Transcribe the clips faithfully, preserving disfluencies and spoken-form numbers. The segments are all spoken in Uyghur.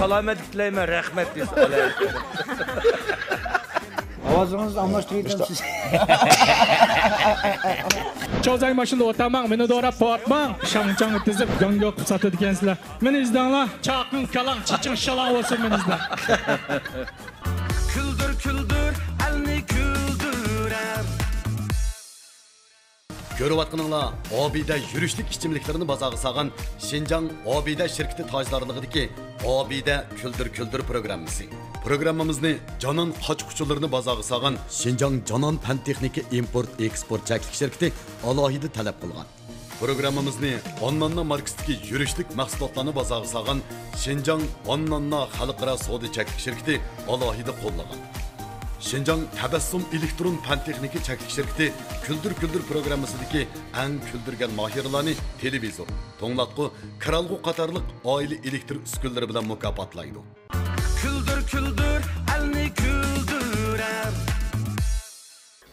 سالامەتلىك تىلەيمەن، رەھمەت دېسە ئالايىم. ئاۋازىڭىزنى ئالماشتۇرۇۋېتىڭ سىز. 就在马上路，大忙没那多少，不忙，上张的这个刚刚不咋地的干死了。 مېنى ئىزدەڭلار، چاقىڭ كالاڭ، چېچىڭ شالاڭ بولسۇن، مېنى ئىزدەڭ. كۈلدۈر، كۈلدۈر، ئەلنى كۈلدۈرەر. كۆرۈۋاتقىنىڭلار ئابىدە يۈرۈشلۈك ئىچىملىكلىرىنى بازارغا سالغان شىنجاڭ ئابىدە شىركىتى تاجدارلىقىدىكى ئابىدە كۈلدۈر كۈلدۈر پروگراممىسى. پروگراممىمىزنى جانان قاچا-قۇچىلىرىنى بازارغا سالغان شىنجاڭ جانان پەن تېخنىكا ئىمپورت ئېكسپورت چەكلىك شىركىتى ئالاھىدە تەلەپ قىلغان. پروگراممىمىزنى ئانناننا ماركىسىدىكى يۈرۈشلۈك مەھسۇلاتلارنى بازارغا سالغان شىنجاڭ ئانناننا خەلقئارا سودا چەكلىك شىركىتى ئالاھىدە قوللىغان. شىنجاڭ تەبەسسۇم ئېلېكترون پەن تېخنىكا چەكلىك شىركىتى كۈلدۈر كۈلدۈر پروگراممىسىدىكى ئەڭ كۈلدۈرگەن ماھىرلارنى تېلېۋىزور، توڭلاتقۇ، كىرئالغۇ قاتارلىق ئائىلە ئېلېكتر ئۈسكۈنىلىرى بىلەن مۇكاپاتلايدۇ. كۈلدۈر، كۈلدۈر، ئەلنى كۈلدۈرەر.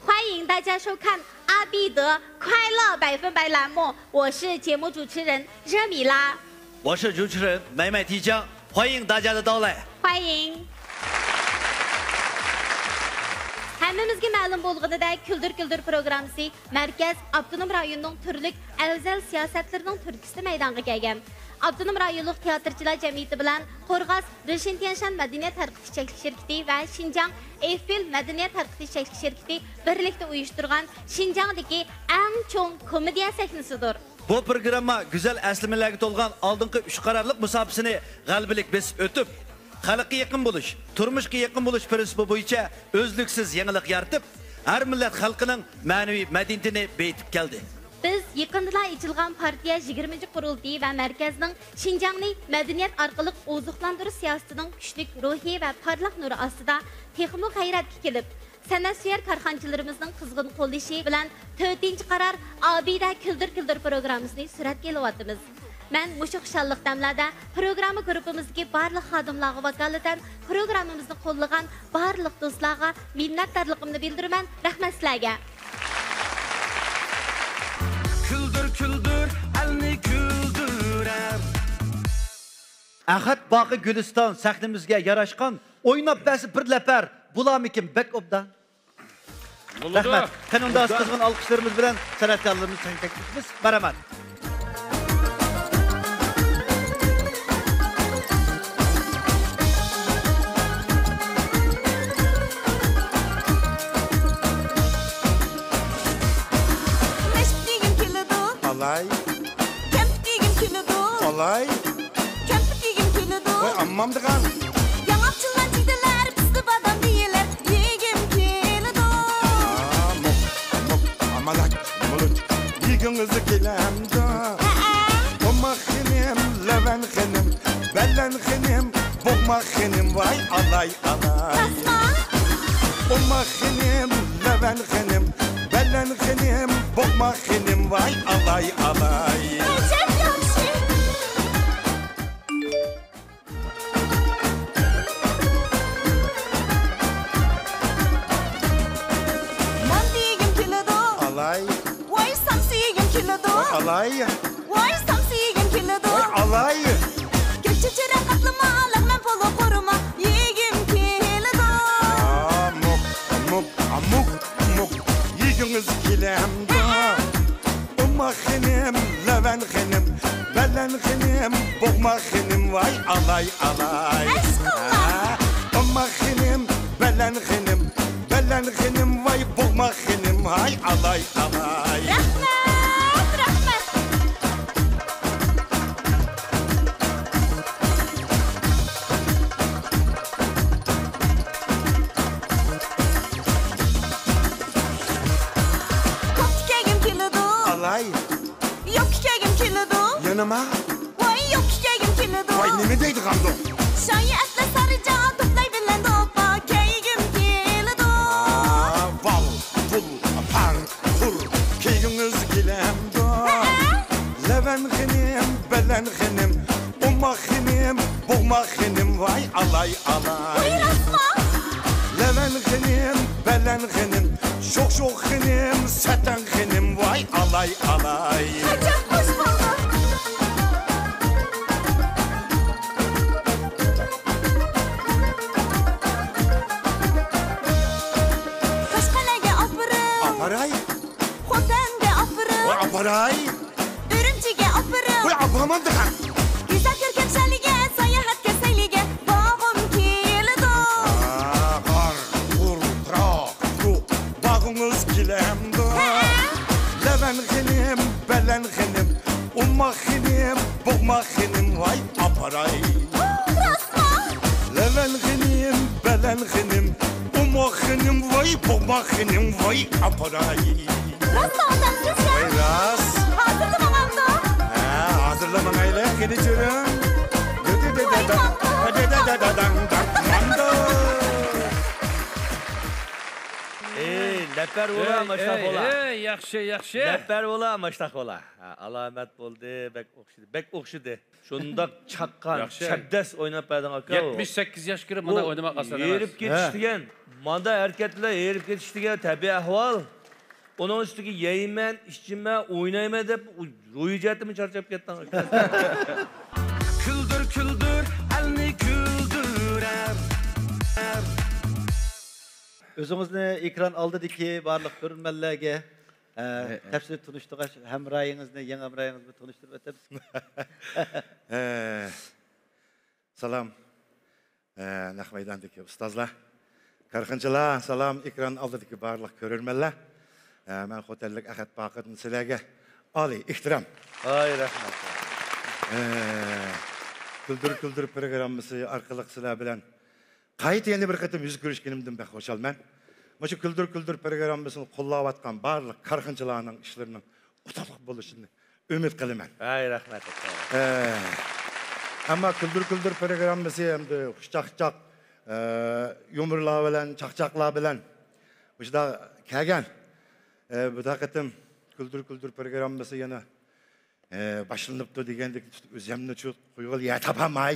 欢迎大家收看阿必得快乐百分百栏目，我是节目主持人热米拉。我是主持人美美提江，欢迎大家的到来。欢迎。 ھەممىمىزگە مەلۇم بولغىنىدەك، كۈلدۈر كۈلدۈر پروگراممىسى مەركەز، ئاپتونوم رايوننىڭ تۈرلۈك ئەۋزەل سىياسەتلىرىنىڭ تۈرتكىسىدە مەيدانغا كەلگەن. ئاپتونوم رايونلۇق تىياتىرچىلار جەمئىيىتى بىلەن قورغاس رېشىن تيەنشان مەدەنىيەت تارقىتىش چەكلىك شىركىتى ۋە شىنجاڭ ئېففېل مەدەنىيەت تارقىتىش چەكلىك شىركىتى بىرلىكتە ئۇيۇشتۇرغان شىنجاڭدىكى ئەڭ چوڭ كومېدىيە سەھنىسىدۇر. بۇ پروگرامما گۈزەل ئەسلىمىلەرگە تولغان ئالدىنقى ئۈچ قارارلىق مۇساپىسىنى غەلىبىلىك بېسىپ ئۆتۈپ، خەلققە يېقىن بولۇش، تۇرمۇشقا يېقىن بولۇش پىرىنسىپى بويىچە ئۈزلۈكسىز يېڭىلىق يارىتىپ، ھەر مىللەت خەلقىنىڭ مەنىۋى مەدەنىيىتىنى بېيىتىپ كەلدى. بىز يېقىندىلا ئېچىلغان پارتىيە يىگىرمىنچى قۇرۇلتىيى ۋە مەركەزنىڭ شىنجاڭنى مەدەنىيەت ئارقىلىق ئوزۇقلاندۇرۇش سىياسىتىنىڭ كۈچلۈك روھى ۋە پارلاق نۇرى ئاستىدا تېخىمۇ غەيرەتكە كېلىپ، سەنئەتسۆيەر كارخانىچىلىرىمىزنىڭ قىزغىن قوللىشى بىلەن تۆتىنچى قارار ئابىدە كۈلدۈر كۈلدۈر پروگراممىسىنى سۈرەتكە ئېلىۋاتىمىز. مەن مۇشۇ خۇشاللىق دەملەردە پروگرامما گۇرۇپپىمىزدىكى بارلىق خادىملارغا ۋاكالىتەن پروگراممىمىزنى قوللىغان بارلىق دوستلارغا مىننەتدارلىقىمنى بىلدۈرىمەن. رەھمەت سىلەرگە! كۈلدۈر، كۈلدۈر، ئەلنى كۈلدۈرەر. ئەخەت باغى گۈلىستان سەھنىمىزگە ياراشقان، ئويناپ بەرسە بىر لەپەر، بۇلارمىكىن بەك ئوبدان. بولىدۇ. رەھمەت. قېنى ئۇندا قىزغىن ئالقىشلىرىمىز بىلەن سەنئەتكارلىرىمىزنى تەبرىكلەيمىز. مەرھەمەت. نەشپۈت يېگۈم كېلىدۇ. ئالاي. كەمپۈت يېگۈم كېلىدۇ. ئالاي. كەمپۈت يېگۈم كېلىدۇ. ۋاي، ئاممامدىغان. ياڭاق، چىلان، جىگدىلەر، پىستە، بادام، بىيىلەر يېگۈم كېلىدۇ. ئامۇق، ئامۇق، ئامالاچ، مۇلۇچ يېگۈڭىز كېلەمدۇ؟ ھەئە. ئوماق خېنىم، لەۋەن خېنىم، بەلەن خېنىم، بوغماق خېنىم، ۋاي ئالاي ئالاي. راستمۇ؟ ئوماق خېنىم، لەۋەن خېنىم، بەلەن خېنىم، بوغماق خېنىم، ۋاي ئالاي ئالاي. ئەجەب ياخشى. مانتا يېگۈم كېلىدۇ. ئالاي. ۋاي سامسا يېگۈم كېلىدۇ. ئالاي. ۋاي سامسا يېگۈم كېلىدۇ. ۋاي ئالاي. گۆش چېچىرەك قاتلىما، لەغمەن پولۇ قورۇما يېگۈم كېلىدۇ. ئامۇق، ئامۇق، ئامۇق، ئامۇق يېگۈڭىز كېلەمدۇ؟ ئوماق خېنىم، لەۋەن خېنىم، بەلەن خېنىم، بوغماق خېنىم، ۋاي ئالاي ئالاي. ئەشقىللا. ھە، ئوماق خېنىم، بەلەن خېنىم، بەلەن خېنىم، ۋاي بوغماق خېنىم، ھاي ئالاي ئالاي. رەھمەت، رەھمەت. كوپتا كىيگۈم كېلىدۇ. ئالاي. يوپكا كىيگۈم كېلىدۇ. يەنە ما؟ ۋاي، يوپكا كىيگۈم كېلىدۇ. ۋاي، نېمە دەيدىغاندۇ؟ شايى ئەتلەس سارىچا، توپلاي بىلەن دوپپا كىيگۈم كېلىدۇ. ۋال، پۇل، پاڭ، قۇر كىيگۈڭىز كېلەمدۇ؟ ھەئە. لەۋەن خېنىم، بەلەن خېنىم، ئوماق خېنىم، بوغماق خېنىم، ۋاي ئالاي ئالاي. ۋاي راستمۇ؟ لەۋەن خېنىم، بەلەن خېنىم، شوخ شوخ خېنىم، سەتەڭ خېنىم، ۋاي ئالاي ئالاي. ئەجەب خۇش بولدۇم. ئاپىراي. خوتەنگە ئاپىرىڭ. ۋاي، ئاپىراي. ئۈرۈمچىگە ئاپىرىڭ. ۋاي، ئاپىرىمەن دېگەن. گۈزەل كۆركەم شەھەرگە ساياھەتكە سەيلىگە بارغۇم كېلىدۇ. ھا، غار، غۇر، تۇراق، تۇق، باغىڭىز كېلەمدۇ؟ ھە. لەۋەن خېنىم، بەلەن خېنىم، ئوماق خېنىم، بوغماق خېنىم، ۋاي ئاپىراي. ئۇ، راستمۇ؟ لەۋەن خېنىم، بەلەن خېنىم، ئوماق خېنىم، ۋاي بوغماق خېنىم، ۋاي ئاپىراي. راست ئاڭلىدىمسىز يا؟ ۋاي راست. ھازىرلا ماڭامدۇ؟ ھە، ھازىرلا ماڭايلى، قېنى جۈرۈڭ. ۋاي ماڭدۇ. ماڭدۇ. ئەي، لەپەر بولا، ئەي، ماشتاق ئەي، بولا. ئەي، ياخشى، ياخشى. لەپەر بولا، ماشتاق بولا. ھە، ئالامەت بولدى، بەك ئوخشىدى، بەك ئوخشىدى. شۇنداق چاققان، ياخشى. چەبدەس ئويناپ بەردىڭ، ئاكا. يەتمىش سەككىز ياشقا كىرىپ مانا ئۇ ئوينىماق ئاسان ئەمەس. ھېرىپ كېتىش ھە. دېگەن، مانداق ھەرىكەت بىلەن ھېرىپ كېتىش دېگەن تەبىئىي ئەھۋال. ئۇنىڭ ئۈستىگە يەيمەن، ئىچىمەن، ئوينايمەن دەپ، ئۇ روھىي جەھەتتىنمۇ چارچاپ كەتتىڭ، ئاكا. كۈلدۈر، كۈلدۈر، ئەلنى كۈلدۈرەر. ئۆزىڭىزنى ئېكران ئالدىدىكى بارلىق كۆرۈرمەنلەرگە ئە، ھە، ھە. تەپسىلىي تونۇشتۇرغاچ، ھەمراھىڭىزنى، يېڭى ھەمراھىڭىزنى تونۇشتۇرۇپ ئۆتەمسىز؟ ھە. سالام، ئە، نەق مەيداندىكى ئۇستازلار، كارخانىچىلار، سالام، ئېكران ئالدىدىكى بارلىق كۆرۈرمەنلەر. ئە، مەن خوتەنلىك ئەخەت باقىدىن سىلەرگە ئالىي ئېھتىرام. ئاي، رەھمەت. ئە، كۈلدۈر كۈلدۈر پروگراممىسى ئارقىلىق سىلەر بىلەن قايتا يەنە بىر قېتىم يۈز كۆرۈشكىنىمدىن بەك خۇشالمەن. مۇشۇ كۈلدۈر كۈلدۈر پروگراممىسىنى قوللاۋاتقان بارلىق كارخانىچىلارنىڭ ئىشلىرىنىڭ ئۇتۇقلۇق بولۇشىنى ئۈمىد قىلىمەن. ھەي، رەھمەت، ئاكا. ئە، ئەمما كۈلدۈر كۈلدۈر پروگراممىسى ئەمدى خۇشچاقچاق، ئە، يۇمۇرلار بىلەن، چاقچاقلار بىلەن مۇشۇنداق كەلگەن. ئە، بۇ قېتىم كۈلدۈر كۈلدۈر پروگراممىسى يەنە ئە، باشلىنىپتۇ دېگەندىكىن تۇتۇپ ئۆزۈمنى شۇ قويغىلى يەر تاپالماي.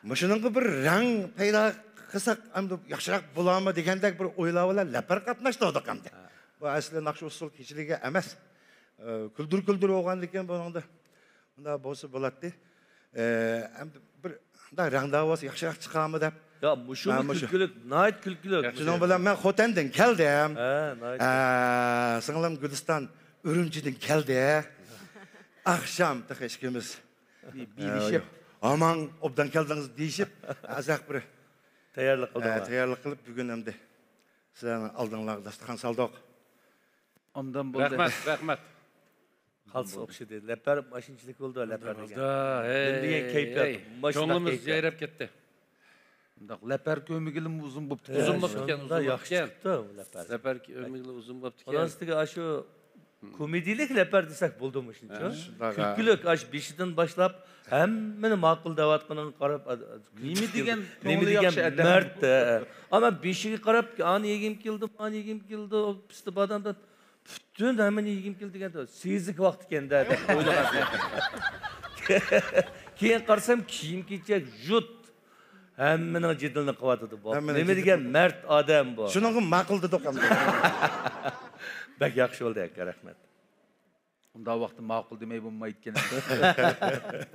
مۇشۇنىڭغا بىر رەڭ پەيدا قىلساق، ئەمدى ياخشىراق بولارمۇ دېگەندەك بىر ئويلار بىلەن لەپەر قاتناشتۇردۇق ئەمدى. ھە. بۇ ئەسلى ناخشا ئۇسسۇل كېچىلىكى ئەمەس. ئە، كۈلدۈر كۈلدۈر بولغاندىكىن بۇنىڭدا مۇنداق بولسا بولاتتى. ئە، ئەمدى بىر مۇنداق رەڭدار بولسا ياخشىراق چىقارمۇ دەپ. يا، مۇشۇمۇ مانا مۇشۇ. كۈلكىلىك، ناھايىتى كۈلكىلىك. شۇنىڭ بىلەن مەن خوتەندىن كەلدىم. ھە، ناھايىتى. ئە، سىڭلىم گۈلىستان ئۈرۈمچىدىن كەلدى. ئاخشام تېخى ئىككىمىز، بى-، بىلىشىپ. ئە، ھامان ئوبدان كەلدىڭىز دېيىشىپ، ئازراق بىر، تەييارلىق ئە، قىلدىڭلار. تەييارلىق قىلىپ، بۈگۈن ئەمدى سىلەرنىڭ ئالدىڭلارغا داستىخان سالدۇق. ئوبدان بولدى. رەھمەت، رەھمەت. خالتىس ئوخشىدى. لەپەر ماشىنىچىلىك بولدى، لەپەر دېگەن. ھەي، نېمە دېگەن كەيپىيات، ھەي. ماشىنداق كۆڭلىمىز كەيپىيات. يايراپ كەتتى. مۇنداق لەپەر كۆمگىلىمۇ ئۇزۇن بوپتىكەن. ئۇزۇن بوپتىكەن، ئۇزۇن ياخشى بوپتىكەن. چىقىپتۇ لەپەر. لەپەر كۆمگىلى ئۇزۇن بوپتىكەن. خۇلاسىدىكى ئاشۇ كومېدىيىلىك لەپەر دېسەك بولدىمۇ شۇنچە؟ ھە، شۇنداق، ھە. كۈلكىلىك، ئاشۇ بېشىدىن باشلاپ ھەممىنى ماقۇل دەۋاتقىنىغا قاراپ، ئا، ئا، نېمە دېگەن نېمە كۆڭلى دېگەن ياخشى ئادەم. مەرد، ھە. ئەمما بېشىغا قاراپ، ئانى يېگۈم كېلىدۇ، مانى يېگۈم كېلىدۇ، پىستە بادامدىن پۈتۈن ھەممىنى يېگۈم كېلىدۇ دېگەندە، سېزىك ۋاقتىكەن-دە دەپ ئويلىغان. كېيىن قارىسام، كىيىم-كېچەك، يۇرت، ھەممىنىڭ جېدىلىنى قىلىۋاتىدۇ بۇ. ھەممىنىڭ نېمە جېدىلىنى دېگەن مەرد ئادەم بۇ. شۇنىڭغا ماقۇل دېدۇق ئەمدى. بەك ياخشى بولدى، ئاكا، رەھمەت. ئۇنداق ۋاقىتتا ماقۇل دېمەي بولمايدىكەن.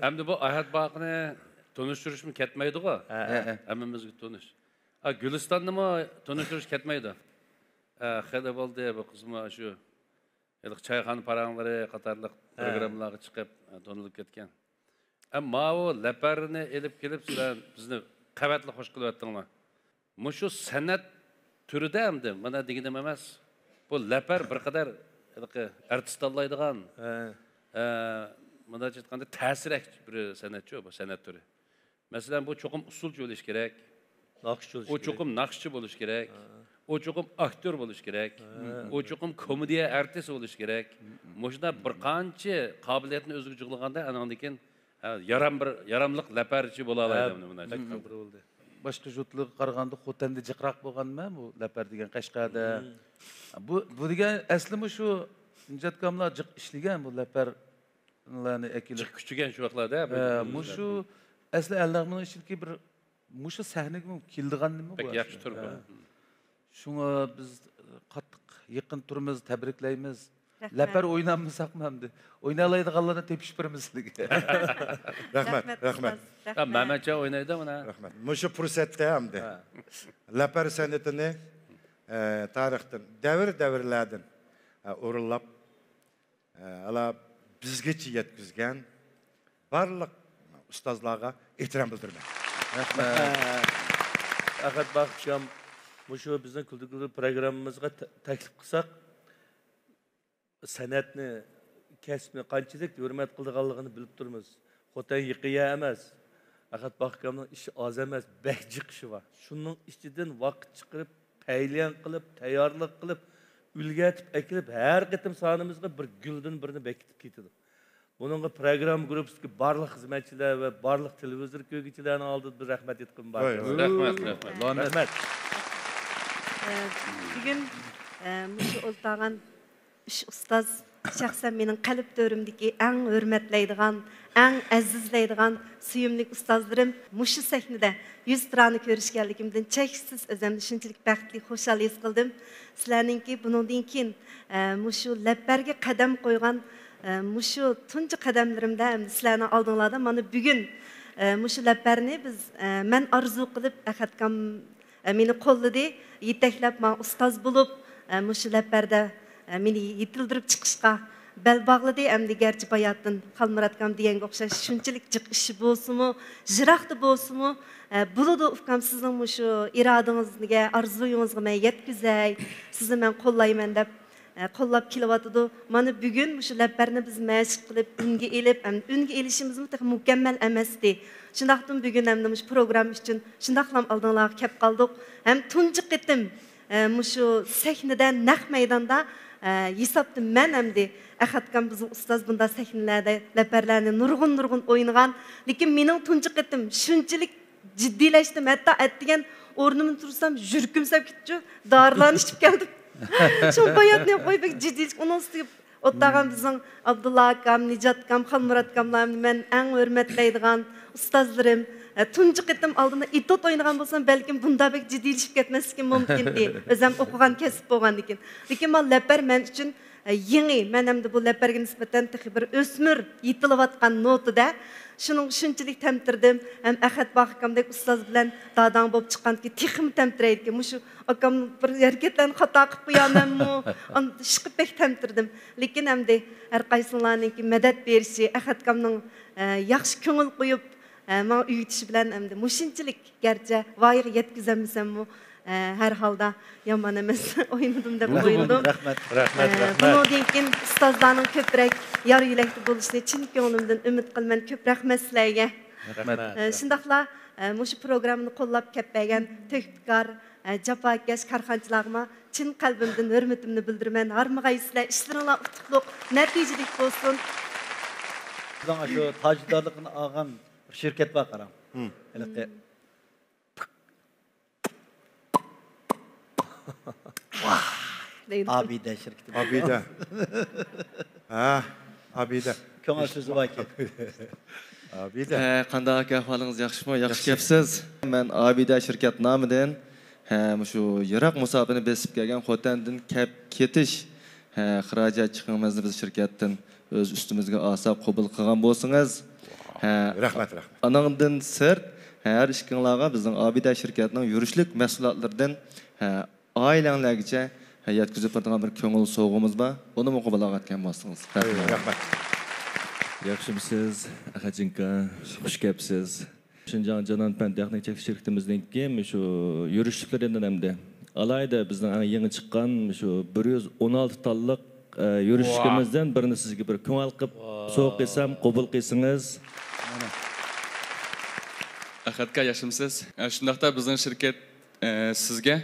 ئەمدى بۇ ئەھەت باقىنى تونۇشتۇرۇشمۇ كەتمەيدىغۇ؟ ھە، ھە. ھە، ھە. ھەممىمىزگە تونۇش. ھە، گۈلىستاننىمۇ تونۇشتۇرۇش كەتمەيدۇ. ھە، خېلى بولدى، بۇ قىزمۇ شۇ ھېلىقى چايخانا پاراڭلىرى قاتارلىق ھە. پروگراممىلارغا چىقىپ، ھە، تونۇلۇپ كەتكەن. ھە، ماۋۇ لەپەرنى ئېلىپ كېلىپ، سىلەر بىزنى قەۋەتلا خوش قىلىۋەتتىڭلار. مۇشۇ سەنئەت تۈرىدە ئەمدى، مانا دېگىنىم ئەمەس، بۇ لەپەر بىر قەدەر ھېلىقى ئارتىس تاللايدىغان، ھە. ئە، مۇنداقچە ئېيتقاندا، تەسىرەك بىر سەنئەتچۇ بۇ سەنئەت تۈرى. مەسىلەن، بۇ چوقۇم ئۇسسۇلچى بولۇشى كېرەك، ناخشىچى بولۇشى ئۇ كېرەك. چوقۇم ناخشىچى بولۇشى كېرەك، ھە. ئۇ چوقۇم ئاكتيور بولۇشى كېرەك، ھە. ئۇ چوقۇم كومېدىيە ئارتىسى بولۇشى كېرەك. مۇشۇنداق بىر قانچە قابىلىيەتنى ئۆزىگە جىغلىغاندا، ئانىڭدىن كېيىن، ھە، يارام بىر، ياراملىق لەپەرچى بولالايدۇ ھە، ئەمدى مۇنداق. بەك توغرا بولدى. باشقا يۇرتلارغا قارىغاندا خوتەندە جىقراق بولغانمۇ بۇ لەپەر دېگەن قەشقەردە؟ مم. بۇ، بۇ دېگەن ئەسلىمۇ شۇ ئىجادكارلار جىق ئىشلىگەن بۇ لەپەرلەرنى ئەكېلىپ. جىق كۈچىگەن شۇ ۋاقىتلاردا ھە، بۇ مۇشۇ ئەسلى ئەلنەغمىنىڭ ئىچىدىكى بىر مۇشۇ سەھنىگىمۇ كېلىدىغان نېمە بۇ بەك ياخشى ئەسلى؟ تۇر بۇ. ھە. شۇڭا بىز قاتتىق يېقىن تۇرىمىز، تەبرىكلەيمىز. رەھمەت. لەپەر ئوينالمىساقمۇ ئەمدى؟ ئوينالايدىغانلارنى تېپىشىپ بېرىمىز سىلىگە. رەھمەت، رەھمەت، رەھمەت. ئۇستاز، يا، رەھمەت. مەمەتجان ئوينايدۇ مانا. رەھمەت. مۇشۇ پۇرسەتتە ئەمدى ھە. لەپەر سەنئىتىنى ئە، تارىختىن، دەۋر-دەۋرلەردىن، ئە، ئورۇنلاپ، ئە، ئالا بىزگىچە يەتكۈزگەن بارلىق ئۇستازلارغا ئېھتىرام بىلدۈرىمەن. رەھمەت. ئەخەت باقىشام، مۇشۇ بىزنىڭ كۈلدۈر كۈلدۈر پروگراممىمىزغا تە-، تەكلىپ قىلساق، سەنئەتنى، كەسىپنى قانچىلىك ھۆرمەت قىلىدىغانلىقىنى بىلىپ تۇرىمىز. خوتەن يېقىن يەر ئەمەس. ئەخەت باقىكامنىڭ ئىشى ئاز ئەمەس، بەك جىق ئىشى بار. شۇنىڭ ئىچىدىن ۋاقىت چىقىرىپ، پەيلىيان قىلىپ، تەييارلىق قىلىپ، ئۈلگەتىپ ئەكىلىپ، ھەر قېتىم سانىمىزغا بىر گۈلدىن بىرنى بېكىتىپ كېتىدۇ. بۇنىڭغا پروگرامما گۇرۇپپىسىدىكى بارلىق خىزمەتچىلەر ۋە بارلىق تېلېۋىزور كۆرگۈچىلەرنىڭ ئالدىدا بىر رەھمەت ئېيتقىلى بار. ھوي، ھوي. رەھمەت، رەھمەت. رەھمەت. ئە، بۈگۈن ئە، مۇشۇ ئولتۇرغان ئۈچ ئۇستاز شەخسەن مېنىڭ قەلب تۆرۈمدىكى ئەڭ ھۆرمەتلەيدىغان، ئەڭ ئەزىزلەيدىغان سۆيۈملۈك ئۇستازلىرىم. مۇشۇ سەھنىدە يۈز تۇرانى كۆرۈشكەنلىكىمدىن چەكسىز ئۆزۈمنى شۇنچىلىك بەختلىك، خۇشال ھېس قىلدىم. سىلەرنىڭكى بۇنىڭدىن كېيىن ئە، مۇشۇ لەپپەرگە قەدەم قويغان ئە، مۇشۇ تۇنجى قەدەملىرىمدە ئەمدى سىلەرنىڭ ئالدىڭلاردا مانا بۈگۈن ئە، مۇشۇ لەپپەرنى بىز ئە، مەن ئارزۇ قىلىپ ئەخەتكام ئە، مېنى قوللىدى، يېتەكلەپ ماڭا ئۇستاز بولۇپ ئە، مۇشۇ لەپپەردە ئە، مېنى يېتىلدۈرۈپ چىقىشقا بەل باغلىدى. ئەمدى گەرچە باياتىن خالمۇراتكام دېگەنگە ئوخشاش شۇنچىلىك جىق ئىشى بولسىمۇ، يىراقتا بولسىمۇ ئە، بولىدۇ ئۇكام، سىزنىڭ مۇشۇ ئىرادىڭىزگە، ئارزۇيىڭىزغا مەن يەتكۈزەي، سىزنى مەن قوللايمەن دەپ ئە، قوللاپ كېلىۋاتىدۇ. مانا بۈگۈن مۇشۇ لەپپەرنى بىز مەشىق قىلىپ ئۈنگە ئېلىپ، ئەم، ئۈنگە ئېلىشىمىزمۇ تېخى مۇكەممەل ئەمەستى. شۇنداقتىمۇ بۈگۈن ئەمدى مۇشۇ پروگرامما ئۈچۈن شۇنداقلام ئالدىڭلارغا كەپ قالدۇق. ھەم تۇنجى قېتىم ئە، مۇشۇ سەھنىدە نەق مەيداندا ئە، ھېسابتا مەن ئەمدى ئەخەتكام بىزنىڭ ئۇستاز بۇنداق سەھنىلەردە لەپەرلەرنى نۇرغۇن نۇرغۇن ئوينىغان. لېكىن مېنىڭ تۇنجى قېتىم شۇنچىلىك جىددىيلەشتىم، ھەتتا ئەتىگەن ئورنۇمدىن تۇرسام يۈرىكىم سەپ كېتىپچۇ، دارىلارنى ئىچىپ كەلدىم. شۇ باياتنى قوي بەك جىددىيلىشىپ، ئۇنىڭ ئۈستىگە ئولتۇرغان بىزنىڭ ئابدۇللا ئاكام، نىجات ئاكام، خالمۇرات ئاكاملار مەن ئەڭ ھۆرمەتلەيدىغان ئۇستازلىرىم. ئە، تۇنجى قېتىم ئالدىمدا ئېتوت ئوينىغان بولسام بەلكىم بۇنداق بەك جىددىيلىشىپ كەتمەسلىكىم مۇمكىن ئىدى. ئۆزەم ئوقۇغان كەسىپ بولغاندىكىن. لېكىن مانا لەپەر مەن ئۈچۈن ئە، يېڭى، مەن ئەمدى بۇ لەپەرگە نىسبەتەن تېخى بىر ئۆسمۈر يېتىلىۋاتقان نوتىدا. شۇنىڭغا شۇنچىلىك تەمتىرىدىم. ھەم ئەخەت باقىكامدەك ئۇستاز بىلەن داداڭ بولۇپ چىققاندىكى تېخىمۇ تەمتىرەيدىكەن. مۇشۇ ئاكام بىر ھەرىكەتلەرنى خاتا قىلىپ قويامەنمۇ؟ ئاندىن ئىشقىپ بەك تەمتىرىدىم. لېكىن ئەمدى ھەرقايسىڭلارنىڭكى مەدەت بېرىشى، ئەخەتكامنىڭ ئە، ياخشى كۆڭۈل قويۇپ، ئە، ماڭا ئۆگىتىشى بىلەن ئەمدى مۇشۇنچىلىك گەرچە ۋايىغا يەتكۈزەلمىسەممۇ، ئە، ھەر ھالدا يامان ئەمەس ئوينىدىم دەپ ئويلىدىم. رەھمەت. رەھمەت، ئە، رەھمەت. بۇنىڭدىن كېيىن ئۇستازلارنىڭ كۆپرەك يار يۆلەكتە بولۇشىنى چىن كۆڭلۈمدىن ئۈمىد قىلىمەن. كۆپ رەھمەت سىلەرگە. رەھمەت. ئە، شۇنداقلا ئە، مۇشۇ پروگراممىنى قوللاپ كەپ بەرگەن تۆھپىكار، ئە، جاپاكەش كارخانىچىلارغىمۇ چىن قەلبىمدىن ھۆرمىتىمنى بىلدۈرىمەن. ھارمىغايسىلەر، ئىشلىرىڭلار ئۇتۇقلۇق، نەتىجىلىك بولسۇن. بىزنىڭ شۇ تاجدارلىقىنى ئالغان بىر شىركەت بار، قاراڭ. ھېلىقى دەيدۇ. ئابىدە شىركىتى. ئابىدە. ھە، ئابىدە. كۆڭۈل سۆزى باركەن. ئابىدە. ھە، قانداق ئاكا، ئەھۋالىڭىز ياخشىمۇ؟ ياخشى كەپسىز. مەن ئابىدە شىركەت نامىدىن، ھە، مۇشۇ يىراق مۇساپىنى بېسىپ كەلگەن خوتەندىن كەپ كېتىش، ھە، خىراجەت چىقىمىزنى بىز شىركەتتىن ئۆز ئۈستىمىزگە ئالساق قوبۇل قىلغان بولسىڭىز. ھە، رەھمەت، رەھمەت. ئانىڭدىن سىرت، ھە، ھەر ئىككىڭلارغا بىزنىڭ ئابىدە شىركەتنىڭ يۈرۈشلۈك مەھسۇلاتلىرىدىن، ھە، ئائىلەڭلەرگىچە، ھە، يەتكۈزۈپ بېرىدىغان بىر كۆڭۈل سوۋغىمىز بار. ئۇنىمۇ قوبۇل ئالغان بولسىڭىز. رەھمەت. رەھمەت. ياخشىمۇسىز، ئەخەتجىنكا؟ خۇش كەپسىز. شىنجاڭ جانان پەن تېخنىك چەكلىك شىركىتىمىزنىڭكى مۇشۇ يۈرۈشلۈكلىرىدىن ھەمدە ئالاھىدە بىزنىڭ ئەڭ يېڭى چىققان مۇشۇ بىر يۈز ئون ئالتە تاللىق، ئە، يۈرۈشلۈكىمىزدىن بىرنى سىزگە بىر كۆڭۈل قىلىپ سوۋغا قىلسام، قوبۇل قىلسىڭىز. ئەخەتكا، ياخشىمۇسىز؟ ئە، شۇنداقتا بىزنىڭ شىركەت، ئە، سىزگە،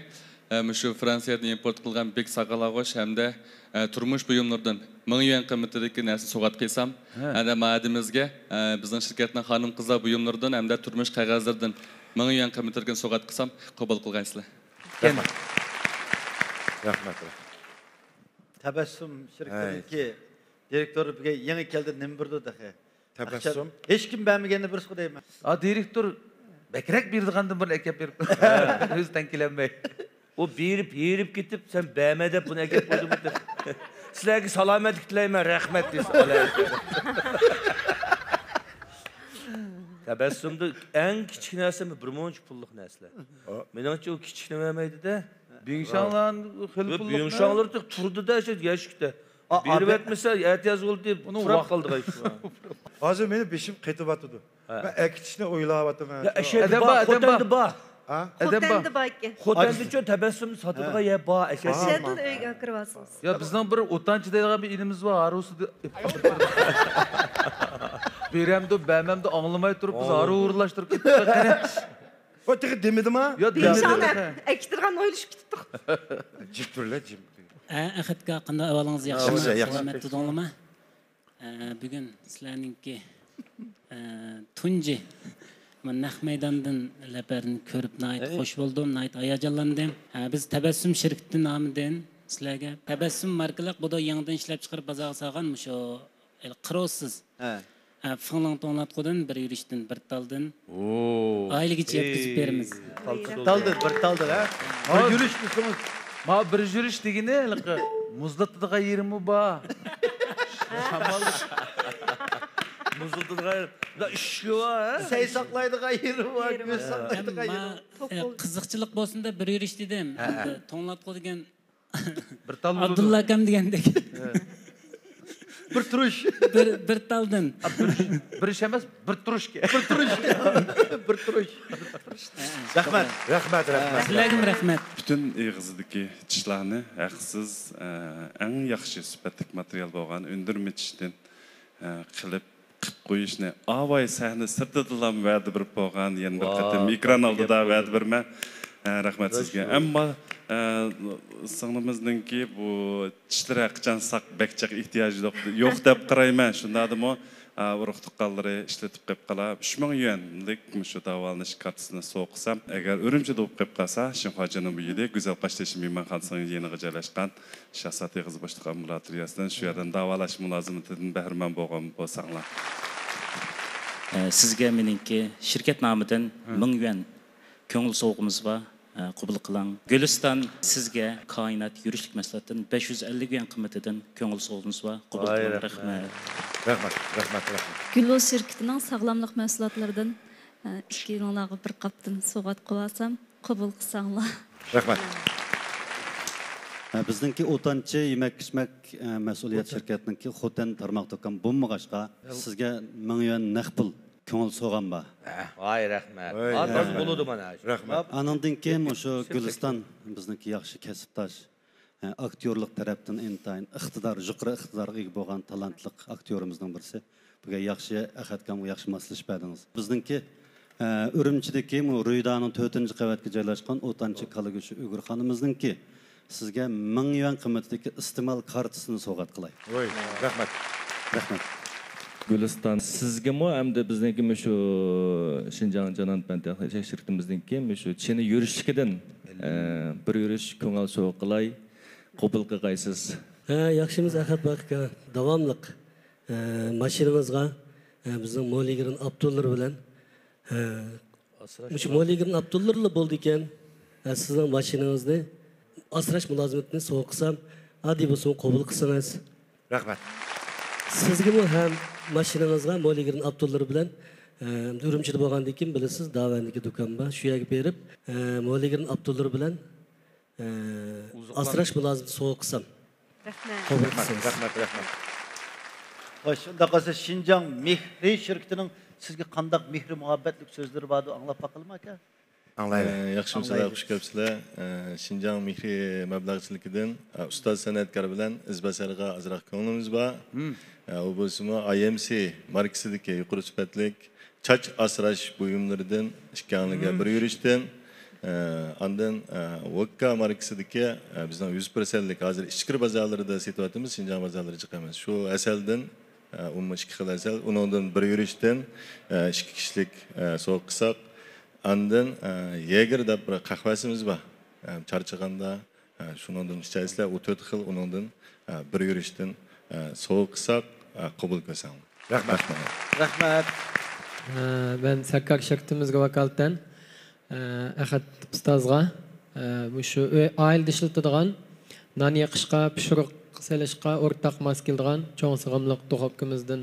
ئە، مۇشۇ فرانسىيەدىن ئىمپورت قىلغان بىك ساقالاغۇچ ھەمدە، ئە، تۇرمۇش بۇيۇملىرىدىن مىڭ يۈەن قىممىتىدىكى نەرسىنى سوۋغات قىلسام، ھەمدە مۇئەددىمىزگە، ئە، بىزنىڭ شىركەتنىڭ خانىم قىزلار بۇيۇملىرىدىن ھەمدە تۇرمۇش قەغەزلىرىدىن مىڭ يۈەن قىممىتىدىكىنى سوۋغات قىلسام، قوبۇل قىلغايسىلەر. رەھمەت. تەبەسسۇم شىركىتىنىڭكى دىرېكتورى بۈگۈن يېڭى كەلدى، نېمە بېرىدۇ تېخى؟ تەبەسسۇم. ھېچكىم بەرمىگەننى بېرىسىغۇ دەيمەن. ئا، دىرېكتور بەكرەك بېرىدىغاندىن بۇرۇن ئەكەپ بېرىپتۇ. ئۆزى تەڭ كېلەلمەي. ئۇ بېرىپ ھېرىپ كېتىپ، سەن بەرمە دەپ بۇنى ئەكەپ قويدۇڭمۇ؟ سىلەرگە سالامەتلىك تىلەيمەن، رەھمەت دېسە. تەبەسسۇمدا ئەڭ كىچىك نەرسە بىر مۇنچە پۇللۇق نەرسىلەر. مېنىڭچە ئۇ كىچىكنى بەرمەيدۇ-دە. بيڭشاڭلار خېلى پۇللۇق. بيڭشاڭلار تۇردى-دە، شۇ يەشىكتە. بېرىۋەتمىسە، ئەتىياز بولدى، پۇراپ قالدى. ھازىر مېنىڭ بېشىم قېتىۋاتىدۇ. مەن ئەكېتىشنى ئويلاۋاتىمەن. يا، ئەشەدە ئادەم بار، بار، ئادەم خوتەندە بار. بار. ھە؟ ئادەم بار. خوتەندە بار ئىكەن. خوتەندىچۇ تەبەسسۇم ساتىدىغان يەر بار، ئەشەدە. ئەشەدىن ئۆيگە ئەكىرىۋالسىڭىز. يا، بىزنىڭ بىر ئوتانچى دەيدىغان بىر ئىنىمىز بار، ھارۋىسىدا. بېرەمدۇ، بەرمەمدۇ ئاڭلىماي تۇرۇپ، بىز ھارۋا ھۇرۇنلاشتۇرۇپ كەتتۇق. ۋاي، تېخى دېمىدىما؟ يا، دېمىدى. ئەكىتىدىغان ئويلىشىپ كېتىپتۇق. جىم تۇرلا، جىم. ئە، ئەخەتكا، قانداق ئەھۋالىڭىز؟ ياخشىمۇ؟ ياخشى. سالامەت تۇردۇڭلارمۇ؟ ئە، بۈگۈن سىلەرنىڭكى، ئە، تۇنجى مانا نەق مەيداندىن لەپەردىن كۆرۈپ ناھايىتى خوش بولدۇم، ناھايىتى ھاياجانلاندىم. ئە، بىز تەبەسسۇم شىركىتى نامىدىن سىلەرگە تەبەسسۇم ماركىلىق بۇدا يېڭىدىن ئىشلەپچىقىرىپ بازارغا سالغان مۇشۇ، ئە، قىروسىز، ھە، فېڭلىڭ توڭلاتقۇدىن بىر يۈرۈشتىن، بىر تالدىن ئائىلىگىچە يەتكۈزۈپ بېرىمىز. بىر تالدىن، بىر تالدىن، ھە؟ بىر يۈرۈش دېسىڭىز. ما بىر يۈرۈش دېگىنى ھېلىقى مۇزلىتىدىغان يېرىمۇ بار. شامال. مۇزلىتىدىغان يېرى. ئىشىكى بار، ھە؟ سەي ساقلايدىغان يېرى بار، كۆز ساقلايدىغان يېرى بار. ئەمما، ئە، قىزىقچىلىق بولسۇن دەپ بىر يۈرۈش دېدىم. ھە، ھە. ئەمدى توڭلاتقۇ دېگەن بىر تال بولىدۇ. ئابدۇللا ئاكام دېگەندەك. بىر تۇرۇش. بىر، بىر تالدىن. بىر، بىر ئىش ئەمەس، بىر تۇرۇش. بىر تۇرۇش. بىر تۇرۇش. رەھمەت. رەھمەت، رەھمەت. سىلەرگىمۇ رەھمەت. پۈتۈن ئېغىزىدىكى چىشلارنى ھەقسىز، ئە، ئەڭ ياخشى سۈپەتلىك ماتېرىيال بولغان ئۈندۈرمە چىشتىن، ئە، قىلىپ، قىپ قويۇشنى ئاۋاي سەھنە سىرتىدىلا ۋەدە بېرىپ بولغان، يەنە بىر قېتىم ئېكران ئالدىدا ۋەدە بېرىمەن. ھە، رەھمەت سىزگە. ئەمما، ئە، سىڭلىمىزنىڭكى بۇ چىشلىرى ھەقىچان ساق بەك جىق ئېھتىياجى يوق، يوق دەپ قارايمەن. شۇنداقتىمۇ، ئە، ئۇرۇق تۇغقانلىرى ئىشلىتىپ قېلىپ قالا، ئۈچ مىڭ يۈەنلىك مۇشۇ داۋالىنىش كارتىسىنى سوۋغا قىلسام، ئەگەر ئۈرۈمچىدە بولۇپ قېلىپ قالسا، شىنخۇا جەنۇبىي يىلى گۈزەل قاشتېشى مېھمانخانىسىنىڭ يېنىغا جايلاشقان شاھزات ئېغىز بوشلۇق ئامبۇلاتورىيەسىدىن شۇ يەردىن داۋالاش مۇلازىمىتىدىن بەھرىمەن بولغان بولساڭلار. ئە، سىزگە مېنىڭكى شىركەت نامىدىن مىڭ يۈەن كۆڭۈل سوۋغىمىز بار، ئە، قوبۇل قىلىڭ. گۈلىستان، سىزگە كائىنات يۈرۈشلۈك مەھسۇلاتتىن بەش يۈز ئەللىك يۈەن قىممىتىدىن كۆڭۈل سوۋغىمىز بار، قوبۇل قىلىڭ. رەھمەت. رەھمەت، رەھمەت، رەھمەت. گۈللۇز شىركىتىنىڭ ساغلاملىق مەھسۇلاتلىرىدىن، ئە، ئىككىڭلارغا بىر قاپتىن سوۋغات قىلىۋالسام، قوبۇل قىلساڭلار. رەھمەت. ھە، بىزنىڭكى ئوتانچى يېمەك-ئىچمەك، ئە، مەسئۇلىيەت شىركەتنىڭكى خوتەن تارماق دۇكان بولمىغاچقا، سىزگە مىڭ يۈەن نەق پۇل كۆڭۈل سوۋغام بار. ۋاي، رەھمەت. ۋاي، ھازىر رەھمەت. بولىدۇ مانا. رەھمەت. ئانىڭدىن كېيىن مۇشۇ گۈلىستان بىزنىڭكى ياخشى كەسىپداش. ئاكتيورلۇق تەرەپتىن ئىنتايىن ئىقتىدار، يۇقىرى ئىقتىدارغا ئىگە بولغان تالانتلىق ئاكتيورىمىزنىڭ بىرسى. بۈگۈن ياخشى ئەخەتكامغا ياخشى ماسلىشىپ بەردىڭىز. بىزنىڭكى، ئە، ئۈرۈمچىدىكى مۇ-، رۇيدانىڭ تۆتىنچى قەۋەتكە جايلاشقان ئوتانچى كالا گۆشى ئۇيغۇرخانىمىزنىڭكى سىزگە مىڭ يۈەن قىممىتىدىكى ئىستېمال كارتىسىنى سوۋغات قىلاي. ۋاي، رەھمەت. رەھمەت. گۈلىستان، سىزگىمۇ ھەمدە بىزنىڭكى مۇشۇ شىنجاڭ جانان پەن تېخنىك شىركىتىمىزنىڭكى مۇشۇ چىنە يۈرۈشلۈكىدىن، ئە، بىر يۈرۈش كۆڭۈل سوۋغا قىلاي، قوبۇل قىلغايسىز. ھە، ياخشىمىز ئەخەت ئاكا. داۋاملىق، ئە، ماشىنىڭىزغا، ئە، بىزنىڭ مولىگرىن ئاپتوللىرى بىلەن، ئە، مۇشۇ مولىگرىن ئاپتوللىرىلا بولىدىكەن، ئە، سىزنىڭ ماشىنىڭىزنى ئاسراش مۇلازىمىتىنى سوۋغا قىلسام، ئاددىي بولسىمۇ قوبۇل قىلسىڭىز. رەھمەت. سىزگىمۇ ھەم ماشىنىڭىزغا مولىگرىن ئاپتوللىرى بىلەن، ئە، ئۈرۈمچىدە بولغاندىن كېيىن بىلىسىز، داۋەندىكى دۇكان بار. شۇ يەرگە بېرىپ، ئە، مولىگرىن ئاپتوللىرى بىلەن، ئە، ئاسراش مۇلازىمىتى سوۋغا قىلسام. رەھمەت. قوبۇل قىلسىڭىز. رەھمەت، رەھمەت. خوش، شۇنداق بولسا شىنجاڭ مېھرى شىركىتىنىڭ سىزگە قانداق مېھرى مۇھەببەتلىك سۆزلىرى باردۇ، ئاڭلاپ باقايلىمۇ ئاكا؟ ئاڭلايلى. ئە، ياخشىمۇسىلەر، ئاڭلايلى. خۇش كەپسىلەر. ئە، شىنجاڭ مېھرى مەبلەغچىلىكىدىن، ئە، ئۇستاز سەنئەتكار بىلەن ئىزباسارغا ئازراق كۆڭلىمىز بار. ئە، ئۇ بولسىمۇ ئاي ئېم سى ماركىسىدىكى يۇقىرى سۈپەتلىك چاچ ئاسراش بۇيۇملىرىدىن ئىككىڭلىگە بىر يۈرۈشتىن، ئە، ئاندىن، ئە، ۋوككا ماركىسىدىكى، ئە، بىزنىڭ يۈز پىرسەنتلىك ھازىر ئىچكىرى بازارلىرىدا سېتىۋاتىمىز، شىنجاڭ بازارلىرى جىق ئەمەس. شۇ ھەسەلدىن، ئە، ئۇمۇ ئىككى خىل ھەسەل، ئۇنىڭدىن بىر يۈرۈشتىن، ئە، ئىككى كىشىلىك، ئە، سوۋغا قىلساق، ئاندىن، ئە، يېگېر دەپ بىر قەھۋەسىمىز بار. ئە، چارچىغاندا، ئە، شۇنىڭدىن ئىچەرسىلەر، ئۇ تۆت خىل، ئۇنىڭدىن، ئە، بىر يۈرۈشتىن، ئە، سوۋغا قىلساق، ئە، قوبۇل كۆرسەڭلار. رەھمەت. رەھمەت. ئە، مەن سەككار شىركىتىمىزگە ۋاكالىتەن، ئە، ئەخەت ئۇستازغا، ئە، مۇشۇ ئۆي، ئائىلىدە ئىشلىتىدىغان نان يېقىشقا، پىشۇرۇق سېلىشقا ئورتاق ماس كېلىدىغان چوڭ سىغىملىق دۇخوپكىمىزدىن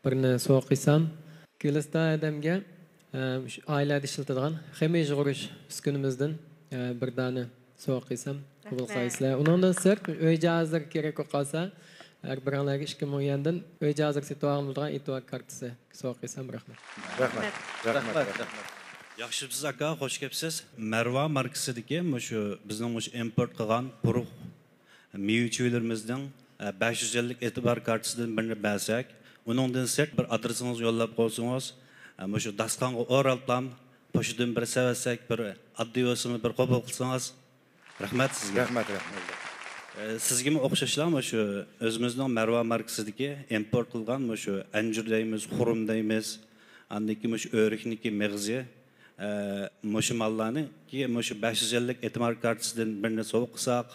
بىرنى سوۋغا قىلسام، گۈلىستان ھەدەمگە، ئە، مۇشۇ ئائىلىدە ئىشلىتىدىغان خېمىر يۇغۇرۇش ئۈسكۈنىمىزدىن، ئە، بىر دانە سوۋغا قىلسام قوبۇل قىلىسىلەر. ئۇنىڭدىن سىرت، ئۆي جاھازلىرى كېرەك بولۇپ قالسا، ھەر بىرىڭلارگە ئىككى مىڭ يۈەندىن ئۆي جاھازلىرى سېتىۋالغىلى بولىدىغان ئېتىبار كارتىسى سوۋغا قىلسام رەھمەت. رەھمەت. رەھمەت. ياخشىمسىز ئاكا، خوش كەپسىز. مەرۋا ماركىسىدىكى مۇشۇ بىزنىڭ مۇشۇ ئىمپورت قىلغان قۇرۇق مېۋە-چېۋىلىرىمىزنىڭ، ئە، بەش يۈز يۈەنلىك ئېتىبار كارتىسىدىن بىرنى بەرسەك، ئۇنىڭدىن سىرت بىر ئادرېسىڭىزنى يوللاپ قويسىڭىز، ئە، مۇشۇ داستىخانغا ئوراپلام، پوچتىدىن بىر سەۋەتسەك، بىر ئاددىي بولسىمۇ بىر قوبۇل قىلسىڭىز. رەھمەت سىزگە. رەھمەت، رەھمەت. ئە، سىزگىمۇ ئوخشاشلا مۇشۇ ئۆزىمىزنىڭ مەرۋا ماركىسىدىكى ئىمپورت قىلغان مۇشۇ ئەنجۈر دەيمىز، خۇرۇم دەيمىز، ئاندىن كېيىن مۇشۇ ئۆرۈكنىڭكى مېغىزى، ئە، مۇشۇ ماللارنىڭكى مۇشۇ بەش يۈز يۈەنلىك ئېتىبار كارتىسىدىن بىرنى سوۋغا قىلساق،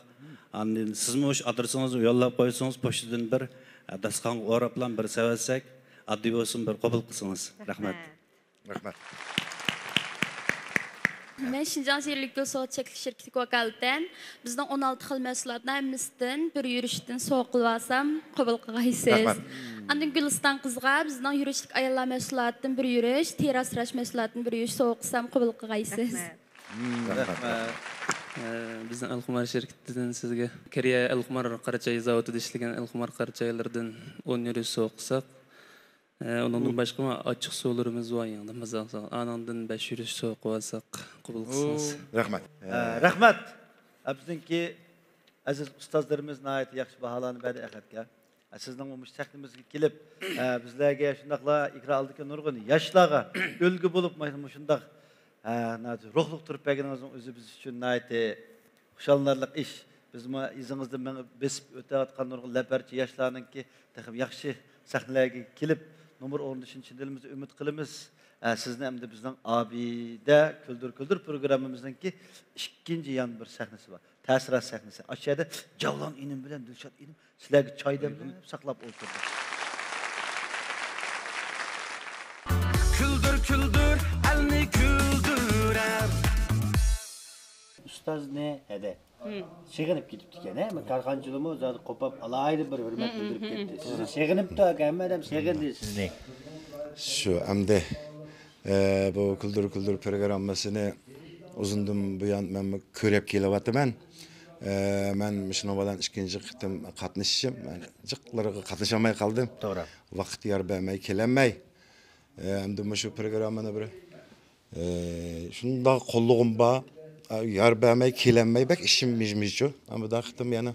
ئاندىن سىزمۇ مۇشۇ ئادرېسىڭىزنى يوللاپ قويسىڭىز، پوچتىدىن بىر، ئە، داستىخانغا ئوراپلا بىر سەۋەتسەك، ئاددىي بولسۇن بىر قوبۇل قىلسىڭىز. رەھمەت. رەھمەت. مەن شىنجاڭ زېرىنلىك گۈل سودا چەكلىك شىركىتىگە ۋاكالىتەن بىزنىڭ ئون ئالتە خىل مەھسۇلاتنىڭ ھەممىسىدىن بىر يۈرۈشتىن سوۋغا قىلىۋالسام قوبۇل قىلغايسىز. رەھمەت. ئاندىن گۈلىستان قىزغا بىزنىڭ يۈرۈشلۈك ئاياللار مەھسۇلاتىدىن بىر يۈرۈش، تېرە ئاسراش مەھسۇلاتىدىن بىر يۈرۈش سوۋغا قىلسام قوبۇل قىلغايسىز. رەھمەت. رەھمەت. ئە، بىزنىڭ ئەلخۇمار شىركىتىدىن سىزگە كورېيە ئەلخۇمار قارىچاي زاۋۇتىدا ئىشلىگەن ئەلخۇمار قارىچايلىرىدىن ئون يۈرۈش سوۋغا قىلساق، ئە، ئۇنىڭدىن باشقىمۇ ئاچچىق سۇلىرىمىز بار يېڭىدىن بازارغا سالغان. ئانىڭدىن بەش يۈرۈش سوۋغا قىلىۋالساق قوبۇل قىلسىڭىز. رەھمەت. ئە، رەھمەت. ئە، بىزنىڭكى ئەزىز ئۇستازلىرىمىز ناھايىتى ياخشى باھالارنى بەردى ئەخەتكە. ئە، سىزنىڭ مۇشۇ سەھنىمىزگە كېلىپ، ئە، بىزلەرگە شۇنداقلا ئېكران ئالدىدىكى نۇرغۇن ياشلارغا ئۈلگە بولۇپ، مانا مۇشۇنداق، ئە، ناھايىتى روھلۇق تۇرۇپ بەرگىنىڭىزنىڭ ئۆزى بىز ئۈچۈن ناھايىتى خۇشاللىنارلىق ئىش. بىزمۇ ئىزىڭىزدىن مېڭىپ بېسىپ ئۆتۈۋاتقان نۇرغۇن لەپەرچى ياشلارنىڭكى تېخىمۇ ياخشى سەھنىلەرگە كېلىپ نومۇر ئورۇندىشىنى چىن دىلىمىزدىن ئۈمىد قىلىمىز. ئە، سىزنى ئەمدى بىزنىڭ ئابىدە كۈلدۈر كۈلدۈر پروگراممىمىزنىڭكى ئىككىنچى يەنە بىر سەھنىسى بار. تەسىرات سەھنىسى. ئاشۇ يەردە جەۋلان ئىنىم بىلەن دىلشات ئىنىم سىلەرگە چاي دەملەپ ساقلاپ ئولتۇردى. كۈلدۈر، كۈلدۈر، ئەلنى كۈلدۈرەر. ئۇستازنى ھەدە سېغىنىپ كېتىپتىكەن، ھە؟ كارخانىچىلارمۇ زادى قوپاپ، ئالاھىدە بىر ھۆرمەت بىلدۈرۈپ كەتتى. سىزنى سېغىنىپتۇ، ھەممە ئادەم سېغىندى سىزنى. شۇ ئەمدى، ئە، بۇ كۈلدۈر كۈلدۈر پروگراممىسىنى ئۇزۇندىن بۇيان مەنمۇ كۆرۈپ كېلىۋاتىمەن. ئە، مەن مۇشۇنىڭ بىلەن ئىككىنچى قېتىم قاتنىشىشىم، مەن جىقلىرىغا قاتنىشالماي قالدىم. توغرا. ۋاقىت يار بەرمەي كېلەلمەي. ئە، ئەمدى مۇشۇ پروگراممىنى بىر ئى، شۇنداق قوللىغۇم بار. ئە، يار بەرمەي، كېلەلمەي، بەك ئىشىم مىژ-مىژچۇ. ئەمما بۇ قېتىم يەنە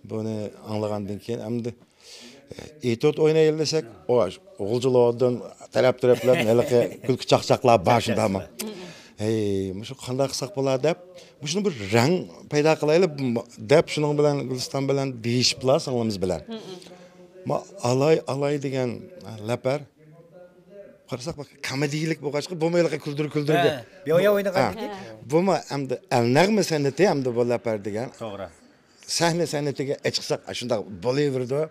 بۇنى ئاڭلىغاندىن كېيىن، ئەمدى، ئى، ئېتيۇد ئوينايلى دېسەك، ئۇ، غۇلجىلاردا تەرەپ-تەرەپلەردىن ھېلىقى كۈلكە چاقچاقلار بار، شۇنداقمۇ؟ ھەي، مۇشۇ قانداق قىلساق بولار دەپ، مۇشۇنى بىر رەڭ پەيدا قىلايلى دەپ، شۇنىڭ بىلەن، گۈلىستان بىلەن دېيىشىپلا، سىڭلىمىز بىلەن. ما ئالاي، ئالاي دېگەن لەپەر، قارىساق، بۇ كومېدىيىلىك بولغاچقا، بۇمۇ ھېلىقى كۈلدۈر-كۈلدۈرگە. ھە، بىر ئويۇن ئوينىغاندىكى. ھە. بۇمۇ ئەمدى ئەلنەغمە سەنئىتى ئەمدى بۇ لەپەر دېگەن. توغرا. سەھنە سەنئىتىگە ئېچىقساق، شۇنداق بولۇۋېرىدۇ.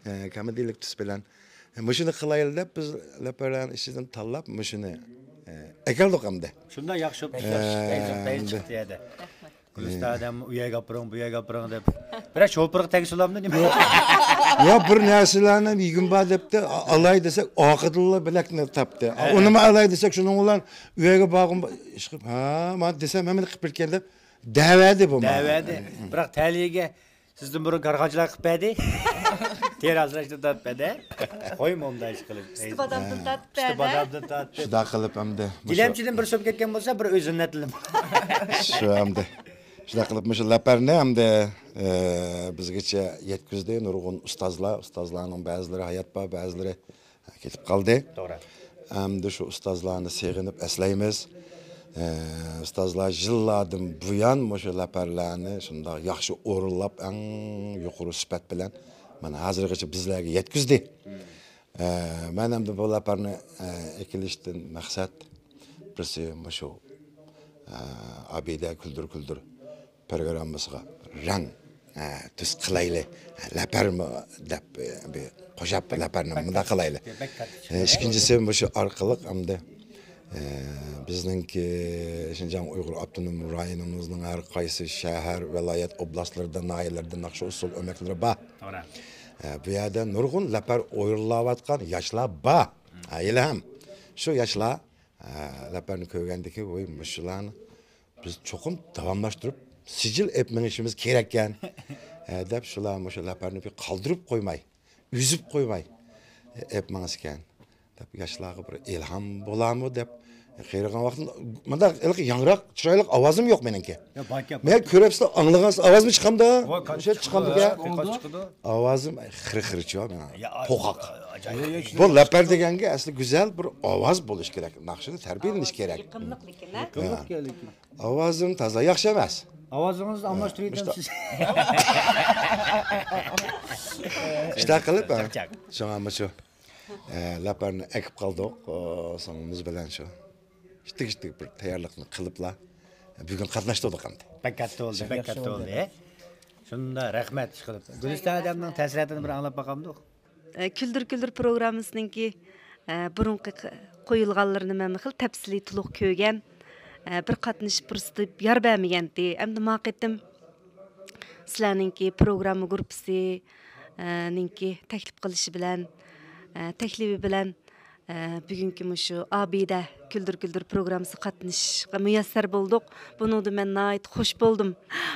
ھە، كومېدىيىلىك تۈس بىلەن. ھە، مۇشۇنى قىلايلى دەپ، بىز لەپەرلەرنىڭ ئىچىدىن تاللاپ، مۇشۇنى، ھە، ئەكەلدۇق ئەمدى. شۇنداق ياخشى بولۇپتۇ. ھە، پەيزى، پەيزى ئەمدى. چىقتى يەردە. گۈلىستان ئادەم ئۇ يەرگە ئاپىرىڭ، بۇ يەرگە ئاپىرىڭ دەپ. بىرەر شوپۇرغا تەگسىلامدۇ نېمە؟ يا، بىر نەرسىلەرنى يېگۈم بار دەپتۇ، ئا-، ئالاي دېسەك، ئارقىدىنلا بىلەكنى تاپتى. ئا، ھە. ئۇنىمۇ ئالاي دېسەك، شۇنىڭ بىلەن ئۇ يەرگە بارغۇم بار، ئىشقىلىپ، ھە، مانا دېسەم، ھەممىنى قىلىپ بېرىدىكەن دەپ دەۋەردى بۇ ماڭا. دەۋەردى. بىراق تەلىيىگە سىزدىن بۇرۇن كارخانىچىلار قىلىپ بەردى. تېرە ئاسراشتىن تارتىپ بەردى. قويما ئۇنداق ئىش قىلىپ. سۈتى بادامدىن تارتىپ ئۈستى بەردى. بادامدىن تارتىپ. شۇنداق قىلىپ ئەمدى مۇشۇ گىلەمچىدىن بىر سوپ كەتكەن بولسا، بىر ئۆزۈننەتلىم. شۇ ئەمدى. شۇنداق قىلىپ مۇشۇ لەپەرنى ئەمدى، ئە، بىزگىچە يەتكۈزدى نۇرغۇن ئۇستازلار. ئۇستازلارنىڭ بەزىلىرى ھايات بار، بەزىلىرى كېتىپ قالدى. توغرا. ئەمدى شۇ ئۇستازلارنى سېغىنىپ ئەسلەيمىز. ئە، ئۇستازلار يىللاردىن بۇيان مۇشۇ لەپەرلەرنى شۇنداق ياخشى ئورۇنلاپ، ئەڭ يۇقىرى سۈپەت بىلەن مانا ھازىرغىچە بىزلەرگە يەتكۈزدى. ئە، مەن ئەمدى بۇ لەپەرنى، ئە، ئەكېلىشتىن مەقسەت بىرسى مۇشۇ، ئە، ئابىدە كۈلدۈر كۈلدۈر پروگراممىسىغا رەڭ، ئە، تۈس قىلايلى، لەپەرمۇ دەپ، ئە، بىر قوشاپ لەپەرنى مۇنداق قىلايلى. بەك كاتتا چىقتى. ئە، ئىككىنچىسى مۇشۇ ئارقىلىق ئەمدى، ئە، بىزنىڭكى شىنجاڭ ئۇيغۇر ئاپتونوم رايونىمىزنىڭ ھەر قايسى شەھەر، ۋىلايەت، ئوبلاستلىرىدا، ناھىيەلىرىدە ناخشا ئۇسسۇل ئۆمەكلىرى بار. توغرا. ئە، بۇ يەردە نۇرغۇن لەپەر ئورۇنلاۋاتقان ياشلار بار. ھە، ھېلىھەم شۇ ياشلار، ئە، لەپەرنى كۆرگەندىكىن، ۋوي، مۇشۇلارنى بىز چوقۇم داۋاملاشتۇرۇپ، سىجىل ئېلىپ مېڭىشىمىز كېرەككەن، ئە، دەپ شۇلار مۇشۇ لەپەرنى بىر قالدۇرۇپ قويماي، ئۈزۈپ قويماي، ئە، ئېلىپ ماڭسىكەن دەپ ياشلارغا بىر ئىلھام بولارمۇ دەپ قېرىغان ۋاقتىمدا مۇنداق ھېلىقى ياڭراق، چىرايلىق ئاۋازىم يوق مېنىڭكى. يا، باركەن، مەن كۆرۈپسىلا ئاڭلىغانسىز ئاۋازمۇ چىقامدا؟ ۋاي، قانچە مۇشۇ چىقىدۇ، چىقامدىكەن؟ قانچە چىقىدۇ؟ ئاۋازىم خىر-خىرچۇ مېنىڭ. يا، قوقاق. ئاجايىپ. بۇ لەپەر دېگەنگە ئەسلى گۈزەل بىر ئاۋاز بولۇش كېرەك، ناخشىدا تەربىيەلىنىش كېرەك. يېقىملىق لېكىن، ھە؟ يېقىملىق يا. ئاۋازىم تازا ياخشى ئەمەس. ئاۋازىڭىزنى ئالماشتۇرۇۋېتەمسىز؟ شۇنداق قىلىپ، ھە. چاقچاق. شۇڭا مۇشۇ، ئە، لەپەرنى ئەكىپ قالدۇق، ئە، سىڭلىمىز بىلەن شۇ. ئىتتىك-ئىتتىك بىر تەييارلىقنى قىلىپلا، بۈگۈن قاتناشتۇردۇق ئەمدى. بەك كاتتا بولدى، بەك كاتتا بولدى. شۇنداق، رەھمەت ئىشقىلىپ. گۈلىستان ھەدەمنىڭ تەسىراتىنى بىر ئاڭلاپ باقامدۇق؟ ئە، كۈلدۈر كۈلدۈر پروگراممىسىنىڭكى، ئە، بۇرۇنقى ق-، قويۇلغانلىرىنى مەن خېلى تەپسىلىي تولۇق كۆرگەن. ئە، بىر قاتنىشىش پۇرسىتى يار بەرمىگەنتى. ئەمدى ما قېتىم سىلەرنىڭكى پروگرامما گۇرۇپپىسى، ئە، نىڭكى تەكلىپ قىلىشى بىلەن، ئە، تەكلىپى بىلەن، ئە، بۈگۈنكى مۇشۇ ئابىدە كۈلدۈر كۈلدۈر پروگراممىسىغا قاتنىشىشقا مۇيەسسەر بولدۇق. بۇنىڭدىن مەن ناھايىتى خۇش بولدۇم.